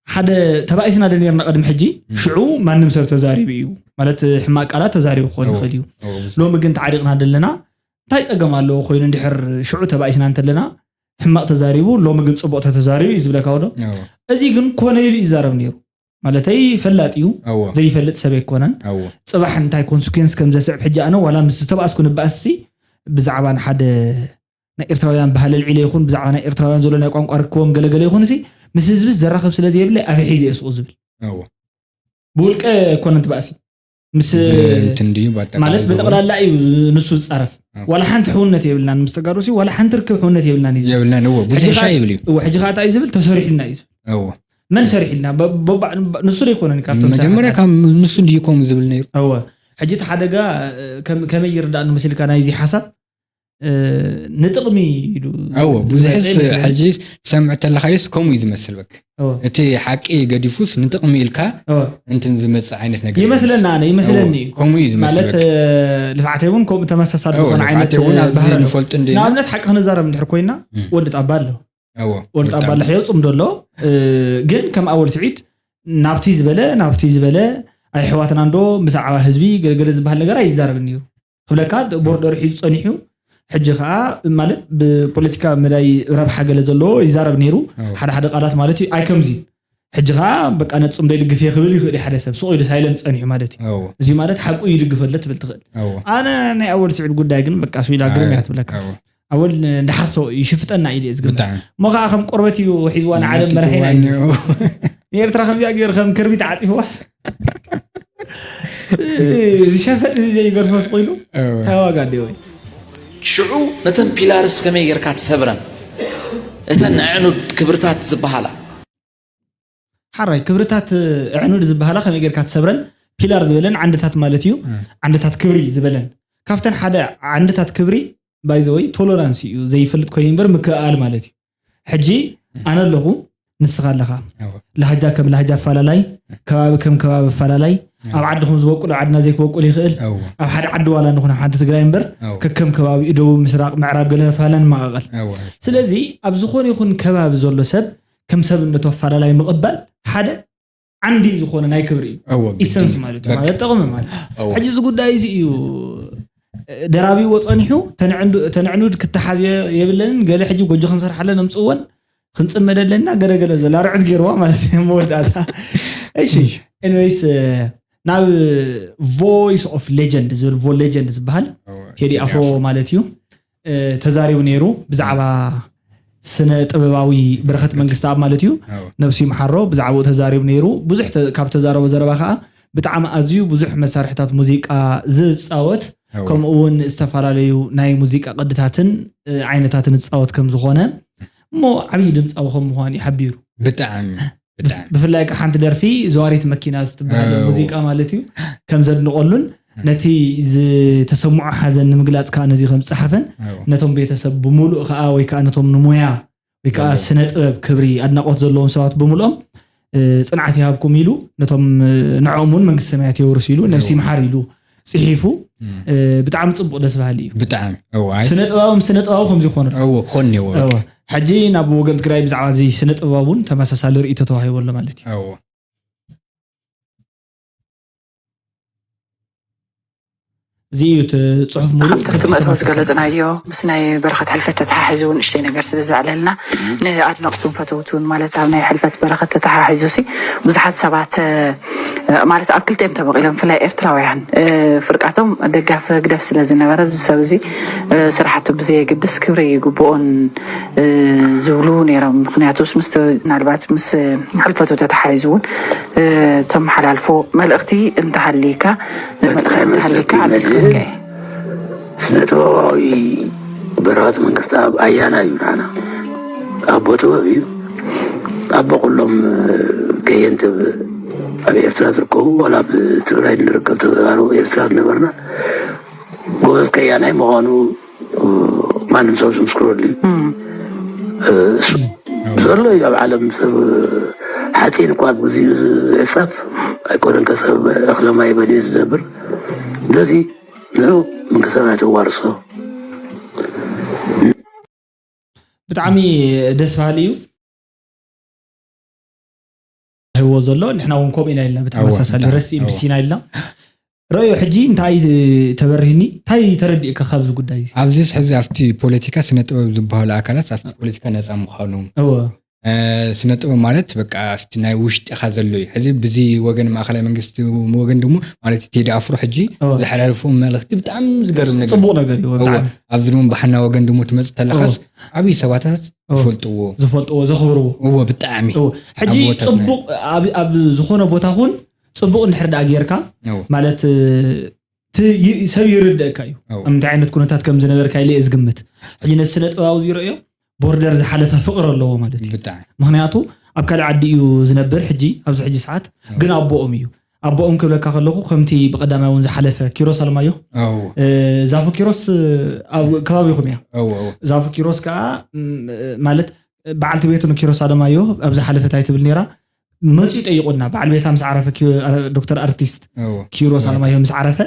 ሓደ ተባኢስና ደ ነርና ቅድሚ ሕጂ ሽዑ ማንም ሰብ ተዛሪቡ እዩ ማለት ሕማቅ ቃላት ተዛሪቡ ክኾን ይኽእል እዩ። እወ ሎሚ ግን ተዓሪቕና ደለና እንታይ ፀገም ኣለዎ ኮይኑ እንድሕር ሽዑ ተባኢስና እንተለና ሕማቅ ተዛሪቡ ሎሚ ግን ፅቡቅ ተተዛሪቡ እዩ ዝብለካ ወዶ እወ እዚ ግን ኮነ ኢሉ ይዛረብ ነይሩ ማለተይ ፈላጥ እዩ እወ ዘይፈልጥ ሰብ ኣይኮነን። እወ ፅባሕ እንታይ ኮንስኩንስ ከም ዘስዕብ ሕጂ ኣነ ዋላ ምስ ዝተባእስኩ ንባእስሲ ብዛዕባ ንሓደ ናይ ኤርትራውያን ባህሊ ልዒለ ይኹን ብዛዕባ ናይ ኤርትራውያን ዘሎ ናይ ቋንቋ ርክቦም ገለገለ ይኹን ሲ ምስ ህዝቢ ዘራኽብ ስለ ዘይብለ ኣበይ ሒዘ እየ ስቑ ዝብል እወ ብውልቀ ኮነ እንትባእሲ ምስ እንትን ድዩ ማለት ባጠቃላይ ብጠቕላላ እዩ ንሱ ዝፃረፍ። ዋላ ሓንቲ ሕውነት የብልናን ምስ ተጋሩ ሲ ዋላ ሓንቲ ርክብ ሕውነት የብልናን እዩ ዝብል። የብልናን እወ ብዙሕ ሕጂ ሻ ኸዓ- ይብል እዩ እወ፣ ሕጂ ከዓ እንታይ እዩ ዝብል ተሰሪሕልና እዩ ዝብል። እወ መን ሰሪሕልና በ- በ- ንሱ ዘይኮነን ካብቶም መጀመርያ ሰራሕትና። ካብ ንሱ እንድዩ ከምኡ ዝብል ነይሩ እወ ሕጂ እቲ ሓደጋ ከም- ከመይ ይርዳእ ንመስልካ ናይዚ ሓሳብ እ፣ ንጥቕሚ ኢሉ እወ ብዙሕስ ዝመፀ ይመስለኒ። ሕጂ ሰምዕ ተለካዩስ ከምኡ እዩ ዝመስል በክ እወ እቲ ሓቂ ገዲፉስ ንጥቕሚ ኢልካ እወ እንትን ዝመፅእ ዓይነት ነገር እዩ ይመስለና ዝመስል። ኣነ ይመስለኒ እወ፣ ከምኡ እዩ ዝመስል ማለት በክ እ፣ ልፍዓተይ እውን ከምኡ ተመሳሳሊ እወ ዝኾነ ዓይነት ልፍዓተይ እውን ኣብዚ ባህሪ ኣለዎ። ንፈልጡ እንደ ኢና ንኣብነት ሓቂ ክንዛረብ እንድሕር ኮይና እም። ወዲ ጣባ ኣሎ እወ ወዲ ጣባ ኣሎ ሕዮ ፅምዶ ኣሎ እ፣ ግን ከም ኣወል ስዒድ ናብቲ ዝበለ ናብቲ ዝበለ ኣይሕዋትና እንዶ ብዛዕባ ህዝቢ ገለገለ ዝበሃል ነገር ኣይዛረብን ነይሩ ክብለካ ቦርደር ሒዙ ፀኒሑ ሕጂ ከዓ ማለት ብፖለቲካ መዳይ ረብሓ ገለ ዘለዎ ይዛረብ ነይሩ እወ ሓደ ሓደ ቃላት ማለት እዩ ኣይከምዚ ሕጂ ከዓ በቃ ነፅምዶ ይድግፍ እየ ክብል ይኽእል እዩ ሓደ ሰብ ስቕ ኢሉ ሳይለንት ፀኒሑ ማለት እዩ እወ እዚ ማለት ሓቁ ይድግፈለ ትብል ትኽእል እወ ኣነ ናይ ኣወል ስዒድ ጉዳይ ግን በቃ ስዊላ ግርም እያ ትብለካ እወ ኣወል እንዳሓሰው ይሽፍጠና ኢሉ እየ ዝግምት ብጣዕሚ እሞ ከዓ ከም ቆርበት እዩ ሒዝዋ ንዓለም መራሒና እዩ ነቲትዋኒ ንኤርትራ ከምዚኣ ገይሩ ከም ክርቢት ዓፂፍዋስ ዝሸፈጥ እዚ ዘይገርፎስ ኮይኑ እወ እንታይ ዋጋ እንዲ ወይ ሽዑ ነተን ፒላርስ ከመይ ጌርካ ትሰብረን? እተን ኣዕኑድ ክብርታት ዝበሃላ ሓራይ ክብርታት ኣዕኑድ ዝበሃላ ከመይ ጌርካ ትሰብረን ፒላር ዝበለን ዓንድታት ማለት እዩ ዓንድታት ክብሪ ዝበለን ካብተን ሓደ ዓንድታት ክብሪ ባይዘወይ ቶሎራንስ እዩ ዘይፈልጥ ኮይኑ እምበር ምክእኣል ማለት እዩ ሕጂ ኣነ ኣለኹ ንስኻ ኣለኻ እወ ላህጃ ከም ላህጃ ኣፈላላይ ከባቢ ከም ከባቢ ኣፈላላይ ኣብ ዓድኹም ዝበቁል ኣብ ዓድና ዘይክበቁል ይኽእል እወ ኣብ ሓደ ዓዲ ዋላ ንኹን ኣብ ሓንቲ ትግራይ እምበር እወ ከከም ከባቢ ደቡብ ምስራቅ ምዕራብ ገለ ተባህልና ንመቃቀል እወ ስለዚ ኣብ ዝኾነ ይኹን ከባቢ ዘሎ ሰብ ከም ሰብነቱ ኣፈላላይ ምቕባል ሓደ ዓንዲ ዝኾነ ናይ ክብሪ እዩ እወ ኢሰንስ ግድን ማለት እዩ በቃ ማለት ጠቕሚ ማለት እወ ሕጂ እዚ ጉዳይ እዚ እዩ ደራቢዎ ፀኒሑ ተንዕንዱ- ተንዕኑድ ክተሓዝ የ- የብለንን ገለ ሕጂ ጎጆ ክንሰርሓለን ኣምፅእወን ክንፅመደለና ገለገለ ዘላ ርዕት ገይርዋ ማለት እዩ መወዳእታ እሺ ኤኒዌይስ ናብ ቮይስ ኦፍ ሌጀንድ ዝብል ቮ ሌጀንድ ዝበሃል እወ ቴዲ ኣፍሮ ማለት እዩ እ፣ ተዛሪቡ ነይሩ ብዛዕባ ስነ ጥበባዊ ብረኸት መንግስቲ ኣብ ማለት እዩ እወ ነብሱ ይምሓሮ ብዛዕባኡ ተዛሪቡ ነይሩ ብዙሕ ተ- ካብ ተዛረቦ ዘረባ ከዓ ብጣዕሚ ኣዝዩ ብዙሕ መሳርሕታት ሙዚቃ ዝፃወት እወ ከምኡ እውን ዝተፈላለዩ ናይ ሙዚቃ ቅድታትን እ፣ ዓይነታትን ዝፃወት ከም ዝኾነ እሞ ዓብዪ ድምፃዊ ከም ምዃኑ እዩ ሓቢሩ ብጣዕሚ ብጣዕሚ ብፍላይ ከዓ ሓንቲ ደርፊ ዘዋሪት መኪና ዝትበሃል እወ። ሙዚቃ ማለት እዩ ከም ዘድንቀሉን ነቲ ዝተሰምዖ ሓዘን ንምግላፅ ከዓ ነዚ ከም ዝፀሓፈን እወ ነቶም ቤተሰብ ብምሉእ ከዓ ወይ ከዓ ነቶም ንሙያ ወይ ከዓ እወ። ስነ ጥበብ ክብሪ ኣድናቆት ዘለዎም ሰባት ብምልኦም እ፣ ፅንዓት ይሃብኩም ኢሉ ነቶም እ፣ ንዕኦም እውን መንግስቲ ሰማያት የውርስ ኢሉ ነብሲ እወ። ይምሓር ኢሉ ፅሒፉ እም። እ፣ ብጣዕሚ ፅቡቅ ደስ በሃሊ እዩ ብጣዕሚ እወ ኣይ ስነ ጥበባዊ ምስ ስነ ጥበባዊ ከምዚ ይኾኑ እወ ክኾን እወ እወ። ሕጂ ናብ ወገን ትግራይ ብዛዕባ እዚ ስነ ጥበባዊ እውን ተመሳሳሊ ርእይቶ ተዋሂቡ ኣሎ ማለት እዩ እወ እዚ እዩ እቲ ጽሑፍ ሙሉእ ከምቲ ኣብቲ መእተዊ ዝገለጽናዮ ምስ ናይ በረኸት ሕልፈት ተተሓሒዙ እውን ንእሽተይ ነገር ስለ ዘዕለልና ንኣድነቕቱን ፈተውቱን ማለት ኣብ ናይ ሕልፈት በረኸት ተተሓሒዙ ሲ ብዙሓት ሰባት ማለት ኣብ ክልቲኦም ተመቒሎም ብፍላይ ኤርትራውያን ፍርቃቶም ደጋፊ ህግደፍ ስለ ዝነበረ እዚ ሰብ እዚ ስራሕቱ ብዘየግድስ ክብሪ ይግብኦን ዝብሉ ነይሮም። ምክንያቱስ ምስ ምናልባት ምስ ሕልፈቱ ተተሓሒዙ እውን ተመሓላልፎ መልእኽቲ እንተሃልይካ መልእኽቲ እንተሃልይካ ዓቢ ክብርካ እዩ። ስነ ጥበባዊ በረኸት መንግስቲ ኣብ ኣያና እዩ ንዓና ኣቦ ጥበብ እዩ ኣቦ ኩሎም ከየንቲ ኣብ ኤርትራ ዝርከቡ ዋላ ኣብ ትግራይ ንርከብ ተጋሩ ኤርትራ ዝነበርና ጎበዝ ከያናይ ምዃኑ ማንም ሰብ ዝምስክረሉ እዩ እሱ ዘሎ እዩ ኣብ ዓለም ሰብ ሓፂን እኳ ኣብ ግዚኡ ዝዕፀፍ ኣይኮነን ከሰብ እኽለ ማይ በልዩ ዝነብር ስለዚ ንዑ መንግስተ ሰማያት የዋርሶ ብጣዕሚ ደስ በሃሊ እዩ ሂዎ ዘሎ ንሕና እውን ከምኡ ኢና ኢልና ብተመሳሳሊ ረስት ኢልብሲና ኢልና ረዮ ሕጂ እንታይ ተበርህኒ እንታይ ተረዲእካ ካብዚ ጉዳይ ኣብዚስ ሕዚ ኣብቲ ፖለቲካ ስነ ጥበብ ዝበሃሉ ኣካላት ኣብቲ ፖለቲካ ነፃ ምዃኖም እወ ስነ ጥበብ ማለት በቃ ኣብቲ ናይ ውሽጢኻ ዘሎ እዩ ሕዚ ብዚ ወገን ማእኸላይ መንግስቲ ወገን ድሞ ማለት ቴዲ ኣፍሮ ሕጂ ዝሓላልፍዎ መልእኽቲ ብጣዕሚ ዝገርም ነገር ፅቡቅ ነገር እዩ ብጣዕሚ ኣብዚ ድማ ብሓና ወገን ድሞ ትመፅእ ተለኻስ ዓብዪ ሰባታት ዝፈልጥዎ ዝፈልጥዎ ዘኽብርዎ እዎ ብጣዕሚ ሕጂ ፅቡቅ ኣብ ዝኾነ ቦታ ኹን ፅቡቅ እንድሕር ደኣ ጌርካ ማለት ሰብ ይርድእካ እዩ ኣብ ምንታይ ዓይነት ኩነታት ከም ዝነበርካ ኢለ እየ ዝግምት ሕጂ ነዚ ስነ ጥበባዊ ዝረእዮ ቦርደር ዝሓለፈ ፍቅሪ ኣለዎ ማለት እዩ ምክንያቱ ኣብ ካልእ ዓዲ እዩ ዝነብር ሕጂ ኣብዚ ሕጂ ሰዓት ግን ኣቦኦም እዩ ኣቦኦም ክብለካ ከለኹ ከምቲ ብቀዳማይ እውን ዝሓለፈ ኪሮስ ኣለማዮ ዛፉ ኪሮስ ኣብ ከባቢኹም እያ ዛፉ ኪሮስ ከዓ ማለት በዓልቲ ቤቱ ንኪሮስ ኣለማዮ ኣብ ዝሓለፈት ኣይትብል ነራ መፅኡ ጠይቁና በዓል ቤታ ምስ ዓረፈ ዶክተር ኣርቲስት ኪሮስ ኣለማዮ ምስ ዓረፈ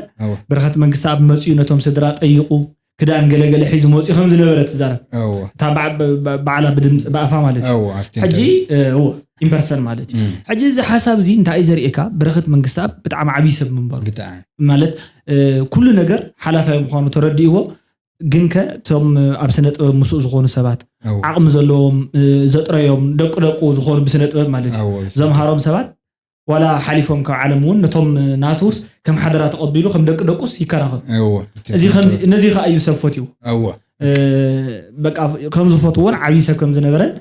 በረኸት መንግስቲ ኣብ መፅኡ ነቶም ስድራ ጠይቁ ክዳን ገለገለ ሒዙ መፅኡ ከም ዝነበረ ትዛረብ እታ በዓላ ብድምፂ ብኣፋ ማለት እዩ ሕጂ ኢምፐርሰን ማለት እዩ ሕጂ እዚ ሓሳብ እዚ እንታይ እዩ ዘርእየካ በረኸት መንግስታኣብ ብጣዕሚ ዓብዪ ሰብ ምንባሩ ማለት ኩሉ ነገር ሓላፋይ ምዃኑ ተረዲእዎ ግንከ እቶም ኣብ ስነ ጥበብ ምስኡ ዝኾኑ ሰባት ዓቕሚ ዘለዎም ዘጥረዮም ደቂ ደቁ ዝኾኑ ብስነ ጥበብ ማለት እዩ ዘምሃሮም ሰባት ዋላ ሓሊፎም ካብ ዓለም እውን ነቶም ናቱስ ከም ሓደራ ተቐቢሉ ከም ደቂ ደቁስ ይከራኸሩ ነዚ ከዓ እዩ ሰብ ፈትዩ በቃ ከም ዝፈትዎን ዓብዪ ሰብ ከም ዝነበረን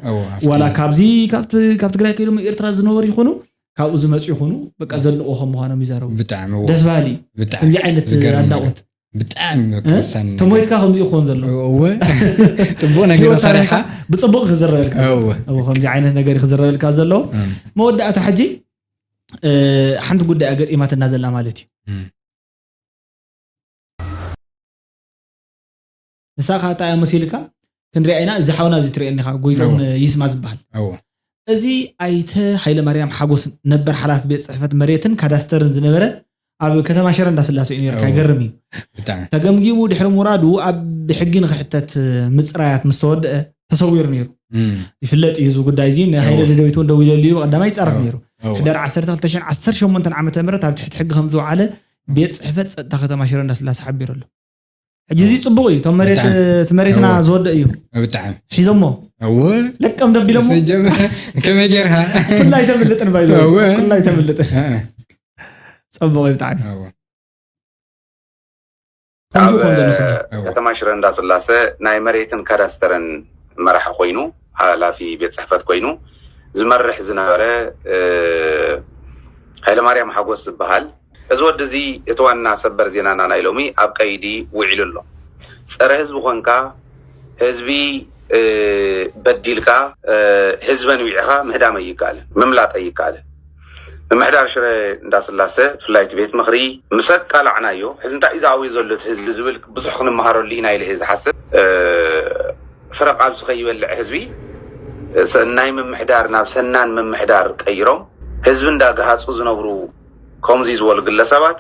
ዋላ ካብዚ ካብ ትግራይ ከይዶም ኤርትራ ዝነበሩ ይኾኑ ካብኡ ዝመፁ ይኾኑ በቃ ዘድንቆ ከም ምዃኖም ይዛረቡ ደስ በሃሊ እዩ ከምዚ ዓይነት ኣድናቆት ብጣዕሚ ወሳኒ ተሞይትካ ከምዚ ይኾን ዘሎ እወ ጽቡቅ ነገር ሰሪሓ ብጽቡቅ ክዝረበልካ ከምዚ ዓይነት ነገር ክዝረበልካ ዘሎ መወዳእታ ሕጂ ሓንቲ ጉዳይ ኣገጢማትና ዘላ ማለት እዩ ንሳ ከዓ እንታይ እያ መሲልካ ክንሪኣ ኢና እዚ ሓውና እዚ ትሪኦ እኒኻ ጎይቶም ይስማ ዝበሃል እዚ ኣይተ ሃይለማርያም ሓጎስ ነበር ሓላፊ ቤት ፅሕፈት መሬትን ካዳስተርን ዝነበረ ኣብ ከተማ ሽረ እንዳስላሴ እዩ ነርካ ይገርም እዩ ተገምጊሙ ድሕሪ ምውራዱ ኣብ ብሕጊ ንክሕተት ምፅራያት ምስ ተወደአ ተሰዊሩ ነይሩ ይፍለጥ እዩ እዚ ጉዳይ እዚ ንሃይለ ደደቢት እውን ደዊለሉ እዩ ቀዳማይ ይፃረፍ ነይሩ ሕዳር ዓሰርተ ክልተ ሽሕን ዓሰርተ ሸሞንተን ዓመተ ምህረት ኣብ ትሕቲ ሕጊ ከም ዝወዓለ ቤት ፅሕፈት ፀጥታ ከተማ ሽረ እንዳስላሴ ሓቢሩ ኣሎ ሕጂ እዚ ፅቡቅ እዩ እቶም መሬት እቲ መሬትና ዝወደእ እዩ ብጣዕሚ ሒዞሞ እወ ለቀም ደቢሎሞ ሰጀመረ ከመይ ጌርካ ኩላይ ተምልጥን ባይዞ ኩላይ ተምልጥን ፅቡቅ እዩ ብጣዕሚ ከምዚ ይኮን ዘሎ ሕጂ ከተማ ሽረ እንዳስላሰ ናይ መሬትን ካዳስተርን መራሒ ኮይኑ ሓላፊ ቤት ፅሕፈት ኮይኑ ዝመርሕ ዝነበረ ሃይለማርያም ሓጎስ ዝበሃል እዚ ወዲ እዚ እቲ ዋና ሰበር ዜናና ናይ ሎሚ ኣብ ቀይዲ ውዒሉ ኣሎ። ፀረ ህዝቢ ኮንካ ህዝቢ በዲልካ ህዝበ ንዊዕኻ ምህዳም ኣይከኣልን፣ ምምላጥ ኣይከኣልን። ምምሕዳር ሽረ እንዳስላሰ ብፍላይ እቲ ቤት ምኽሪ ምስ ኣቃላዕናዮ ሕዚ እንታይ እዩ ዝኣውዩ ዘሎ እቲ ህዝቢ ዝብል ብዙሕ ክንመሃረሉ ኢና ኢለ እየ ዝሓስብ። ፍረ ቃልሱ ከይበልዕ ህዝቢ ሰናይ ምምሕዳር ናብ ሰናን ምምሕዳር ቀይሮም ህዝቢ እንዳገሃፁ ዝነብሩ ከምዚ ዝበሉ ግለሰባት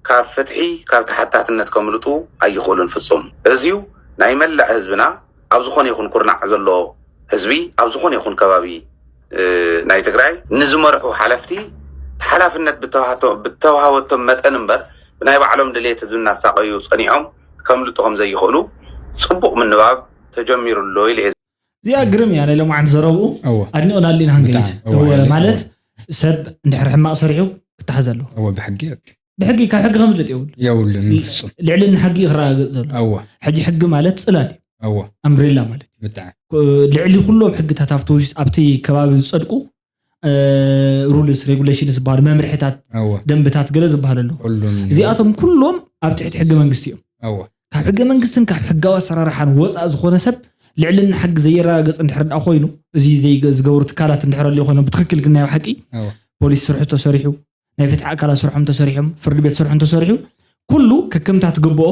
ካብ ፍትሒ ካብ ተሓታትነት ከምልጡ ኣይኽእሉን ፍፁም። እዚዩ ናይ መላእ ህዝብና ኣብ ዝኾነ ይኹን ኩርናዕ ዘሎ ህዝቢ ኣብ ዝኾነ ይኹን ከባቢ ናይ ትግራይ ንዝመርሑ ሓለፍቲ ሓላፍነት ብተዋሃቶ- ብተዋሃወቶም መጠን እምበር ብናይ ባዕሎም ድሌት ህዝቢ እናሳቐዩ ጸኒዖም ከምልጡ ከም ዘይኽእሉ ጽቡቕ ምንባብ ተጀሚሩ ኣሎ ኢለ እየ። እዚኣ ግርም እያ ናይ ሎማዓንቲ ዘረብኡ። እወ ኣድኒቕና ኣሊና ብጣዕሚ፣ ክንገይድ እወ፣ ኣሊና፣ ማለት ሰብ እንድሕር ሕማቕ ሰሪሑ ክተሓዝ ኣለዎ። እወ ብሕጊ ኦኬ። ብሕጊ ካብ ሕጊ ከምልጥ የብሉ። የብሉን ፍጹም። ልዕልና ሕጊ ክረጋገጽ ዘሎ እወ ሕጂ ሕጊ ማለት ጽላል እዩ። እወ ኣምብሬላ ማለት እዩ። ብጣዕሚ ልዕሊ ኩሎም ሕግታት ኣብቲ ውሽጢ ኣብቲ ከባቢ ዝጸድቁ ሩልስ ሬጉሌሽንስ ዝበሃሉ መምርሕታት እወ ደንብታት ገለ ዝበሃል ኣለዉ። ኩሉም እዚኣቶም ኩሎም ኣብ ትሕቲ ሕገ መንግስቲ እዮም። እወ ካብ ሕገ መንግስትን ካብ ሕጋዊ ኣሰራርሓን ወፃእ ዝኾነ ሰብ ልዕልና ሕጊ ዘየረጋገፅ እንድሕር ደኣ ኮይኑ እዚ ዘይገ- ዝገብሩ ትካላት እንድሕር ኣልዮ ኮይኖም ብትክክል ግን ናይ ሓቂ እወ ፖሊስ ስርሑ ተሰሪሑ ናይ ፍትሒ ኣካላት ስርሖም ተሰሪሖም ፍርዲ ቤት ስርሑ እንተሰሪሑ ኩሉ ከከምታ ትግብኦ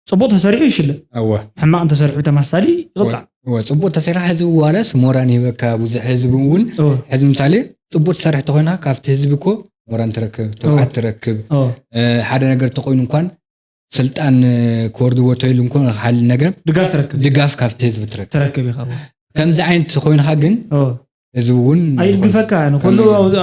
ፅቡቅ ተሰሪሑ ይሽለም እወ ሕማቅ እንተሰሪሑ ተማሳሊ ይቕፃዕ። እወ ጽቡቅ ተሰሪሓ ህዝቢ ዋላስ ሞራን ይህበካ ብዙሕ ህዝቢ እውን እወ ሕዚ ምሳሌ ጽቡቅ ትሰርሕ ተኾይና ካብቲ ህዝቢ እኮ ሞራን ትረክብ ትብዓት ትረክብ እወ እ፣ ሓደ ነገር ተኮይኑ እንኳን ስልጣን እ፣ ክወርድዎ ተይሉ እንኳን ሓሊ ነገር ድጋፍ ትረክብ ድጋፍ ካብቲ ህዝቢ ትረክብ ትረክብ ኢኻ። እወ ከምዚ ዓይነት ኮይንካ ግን እወ ህዝቢ እውን ኣይድግፈካ ንኩሉ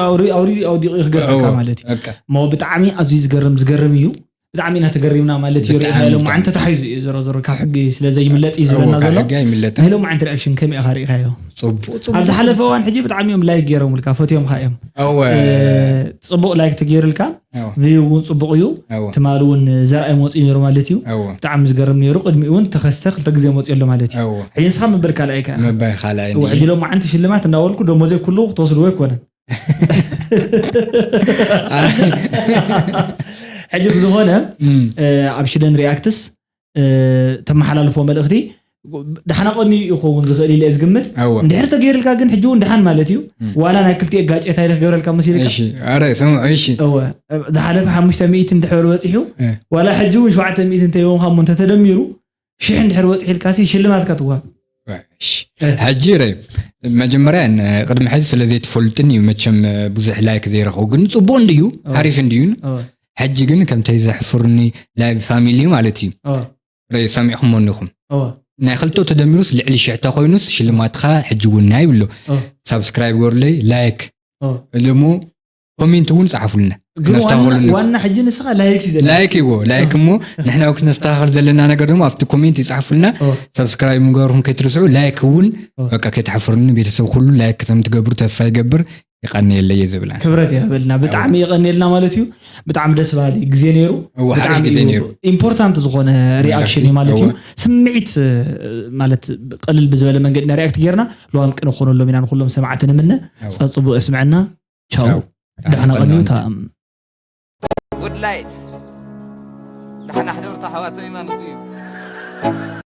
ኣውሪ ኣውሪ ኣውዲቑ ክገፈካ እወ፣ ማለት እዩ። በቃ። እሞ ብጣዕሚ ኣዝዩ ዝገርም ዝገርም እዩ። ብጣዕሚ ኢና ተገሪምና ማለት እዩ። ብጣዕሚ፣ ርኢኻ ኢሎም ብጣዕሚ። ዓንተ ተሓይዙ እዩ ዞሮ ዞሮ ካብ ሕጊ ስለ ዘይምለጥ እዩ እወ፣ ዝብለና ካብ ዘሎ። ሕጊ ኣይምለጥን። ናይ ሎም ዓንተ ሪኣክሽን ከመይ ኢኻ ርኢኻዮ? ጽቡቅ ጽቡቅ ኣብ ዝሓለፈ እዋን ሕጂ ብጣዕሚ እዮም ላይክ ገይሮምልካ ፈትዮም ኢኻ እዮም። እወ እ፣ ጽቡቕ ላይክ ተገይሩልካ እወ ቪው እውን ጽቡቕ እዩ። እወ ትማሊ እውን ዘርኣይ መፂኡ ነይሩ ማለት እዩ። እወ ብጣዕሚ ዝገርም ነይሩ። ቅድሚኡ እውን ተኸስተ ክልተ ግዜ መፂኡ ኣሎ ማለት እዩ። እወ ሕጂ ንስኻ ምበልካ ላይካ መባይ ካልኣይ እወ፣ ሕጂ ሎም ዓንተ ሽልማት እንዳበልኩ ደሞዘይ ኩሉ ክትወስድዎ ኣይኮነን። ሕጂ ብዝኾነ እ፣ ኣብ ሽደን ሪኣክትስ እ፣ ተመሓላልፎ መልእኽቲ ደሓና ቀኒ ይኸውን ዝኽእል ኢለ እየ ዝግምት። እወ እንድሕር ተገይርልካ ግን ሕጂ እውን ደሓን ማለት እዩ። እም። ዋላ ናይ ክልቲኡ ጋጨት ኣይደ ክገብረልካ መሲልካ እሺ ኣረ ስምዑ እሺ እወ፣ ዝሓለፈ ሓሙሽተ ሚእቲ እንድሕር በፂሑ እ። ዋላ ሕጂ እውን ሸውዓተ ሚእቲ እንተይወንካ እሞ እንተተደሚሩ ሽሕ እንድሕር በፂሕልካ ሲ ሽልማትካ ትዋብ። እሺ። ሕጂ ረ መጀመርያ ን- ቅድሚ ሕዚ ስለ ዘይትፈልጥን እዩ መቸም ብዙሕ ላይክ ዘይረኸቡ ግን ጽቡቅ እንድዩ እወ። ሓሪፍ እንድዩ። እወ፣ ሕጂ ግን ከምተይ ዘሕፍርኒ ላይቭ ፋሚሊ ማለት እዩ እወ፣ ረ ሰሚዕኹም ሞኒኹም እወ። ናይ ክልተ ተደሚሩስ ልዕሊ ሽሕተ ኮይኑስ ሽልማትካ ሕጂ እውን ናይ ይብሎ እወ፣ ሳብስክራይብ ገሩለይ ላይክ እወ። ደሞ ኮሜንት እውን ጻሓፉልና ግን ነስተኻኸሉ ዋና- ዋና ሕጂ ንስኻ ላይክ እዩ ዘለና። ላይክ ይዎ ላይክ እሞ ንሕና እውን ክነስተኻኸል ዘለና ነገር ደሞ ኣብቲ ኮሜንት ይጻሓፉልና እወ፣ ሳብስክራይብ ምግባርኩም ከይትርስዑ ላይክ እውን እወ። በቃ ከይትሓፍሩኒ ቤተሰብ ኩሉ ላይክ ከም ትገብሩ ተስፋ ይገብር። ይቀንየለይ እየ ዝብላ ክብረት ይሃበልና ብጣዕሚ ይቀንየልና ማለት እዩ። ብጣዕሚ ደስ በሃሊ ግዜ ነይሩ። እወ፣ ሓሪፍ ብጣዕሚ ግዜ እዩ ነይሩ። ኢምፖርታንት ዝኾነ ሪኣክሽን እዩ ማለት እዩ። እወ። ስምዒት እ፣ ማለት ቀልል ብዝበለ መንገዲ ና ሪኣክት ጌርና ለዋም ቅን ክኾነሎም ኢና ንኩሎም ሰማዕቲ ንምነ። እወ። ጸጽቡ እስምዐና። ቻው። ቻው። ደሕና ቀንዩ። ቻው። ታም Good light. ደሓና ሕደሩ ኣሕዋተይ ማለት እዩ።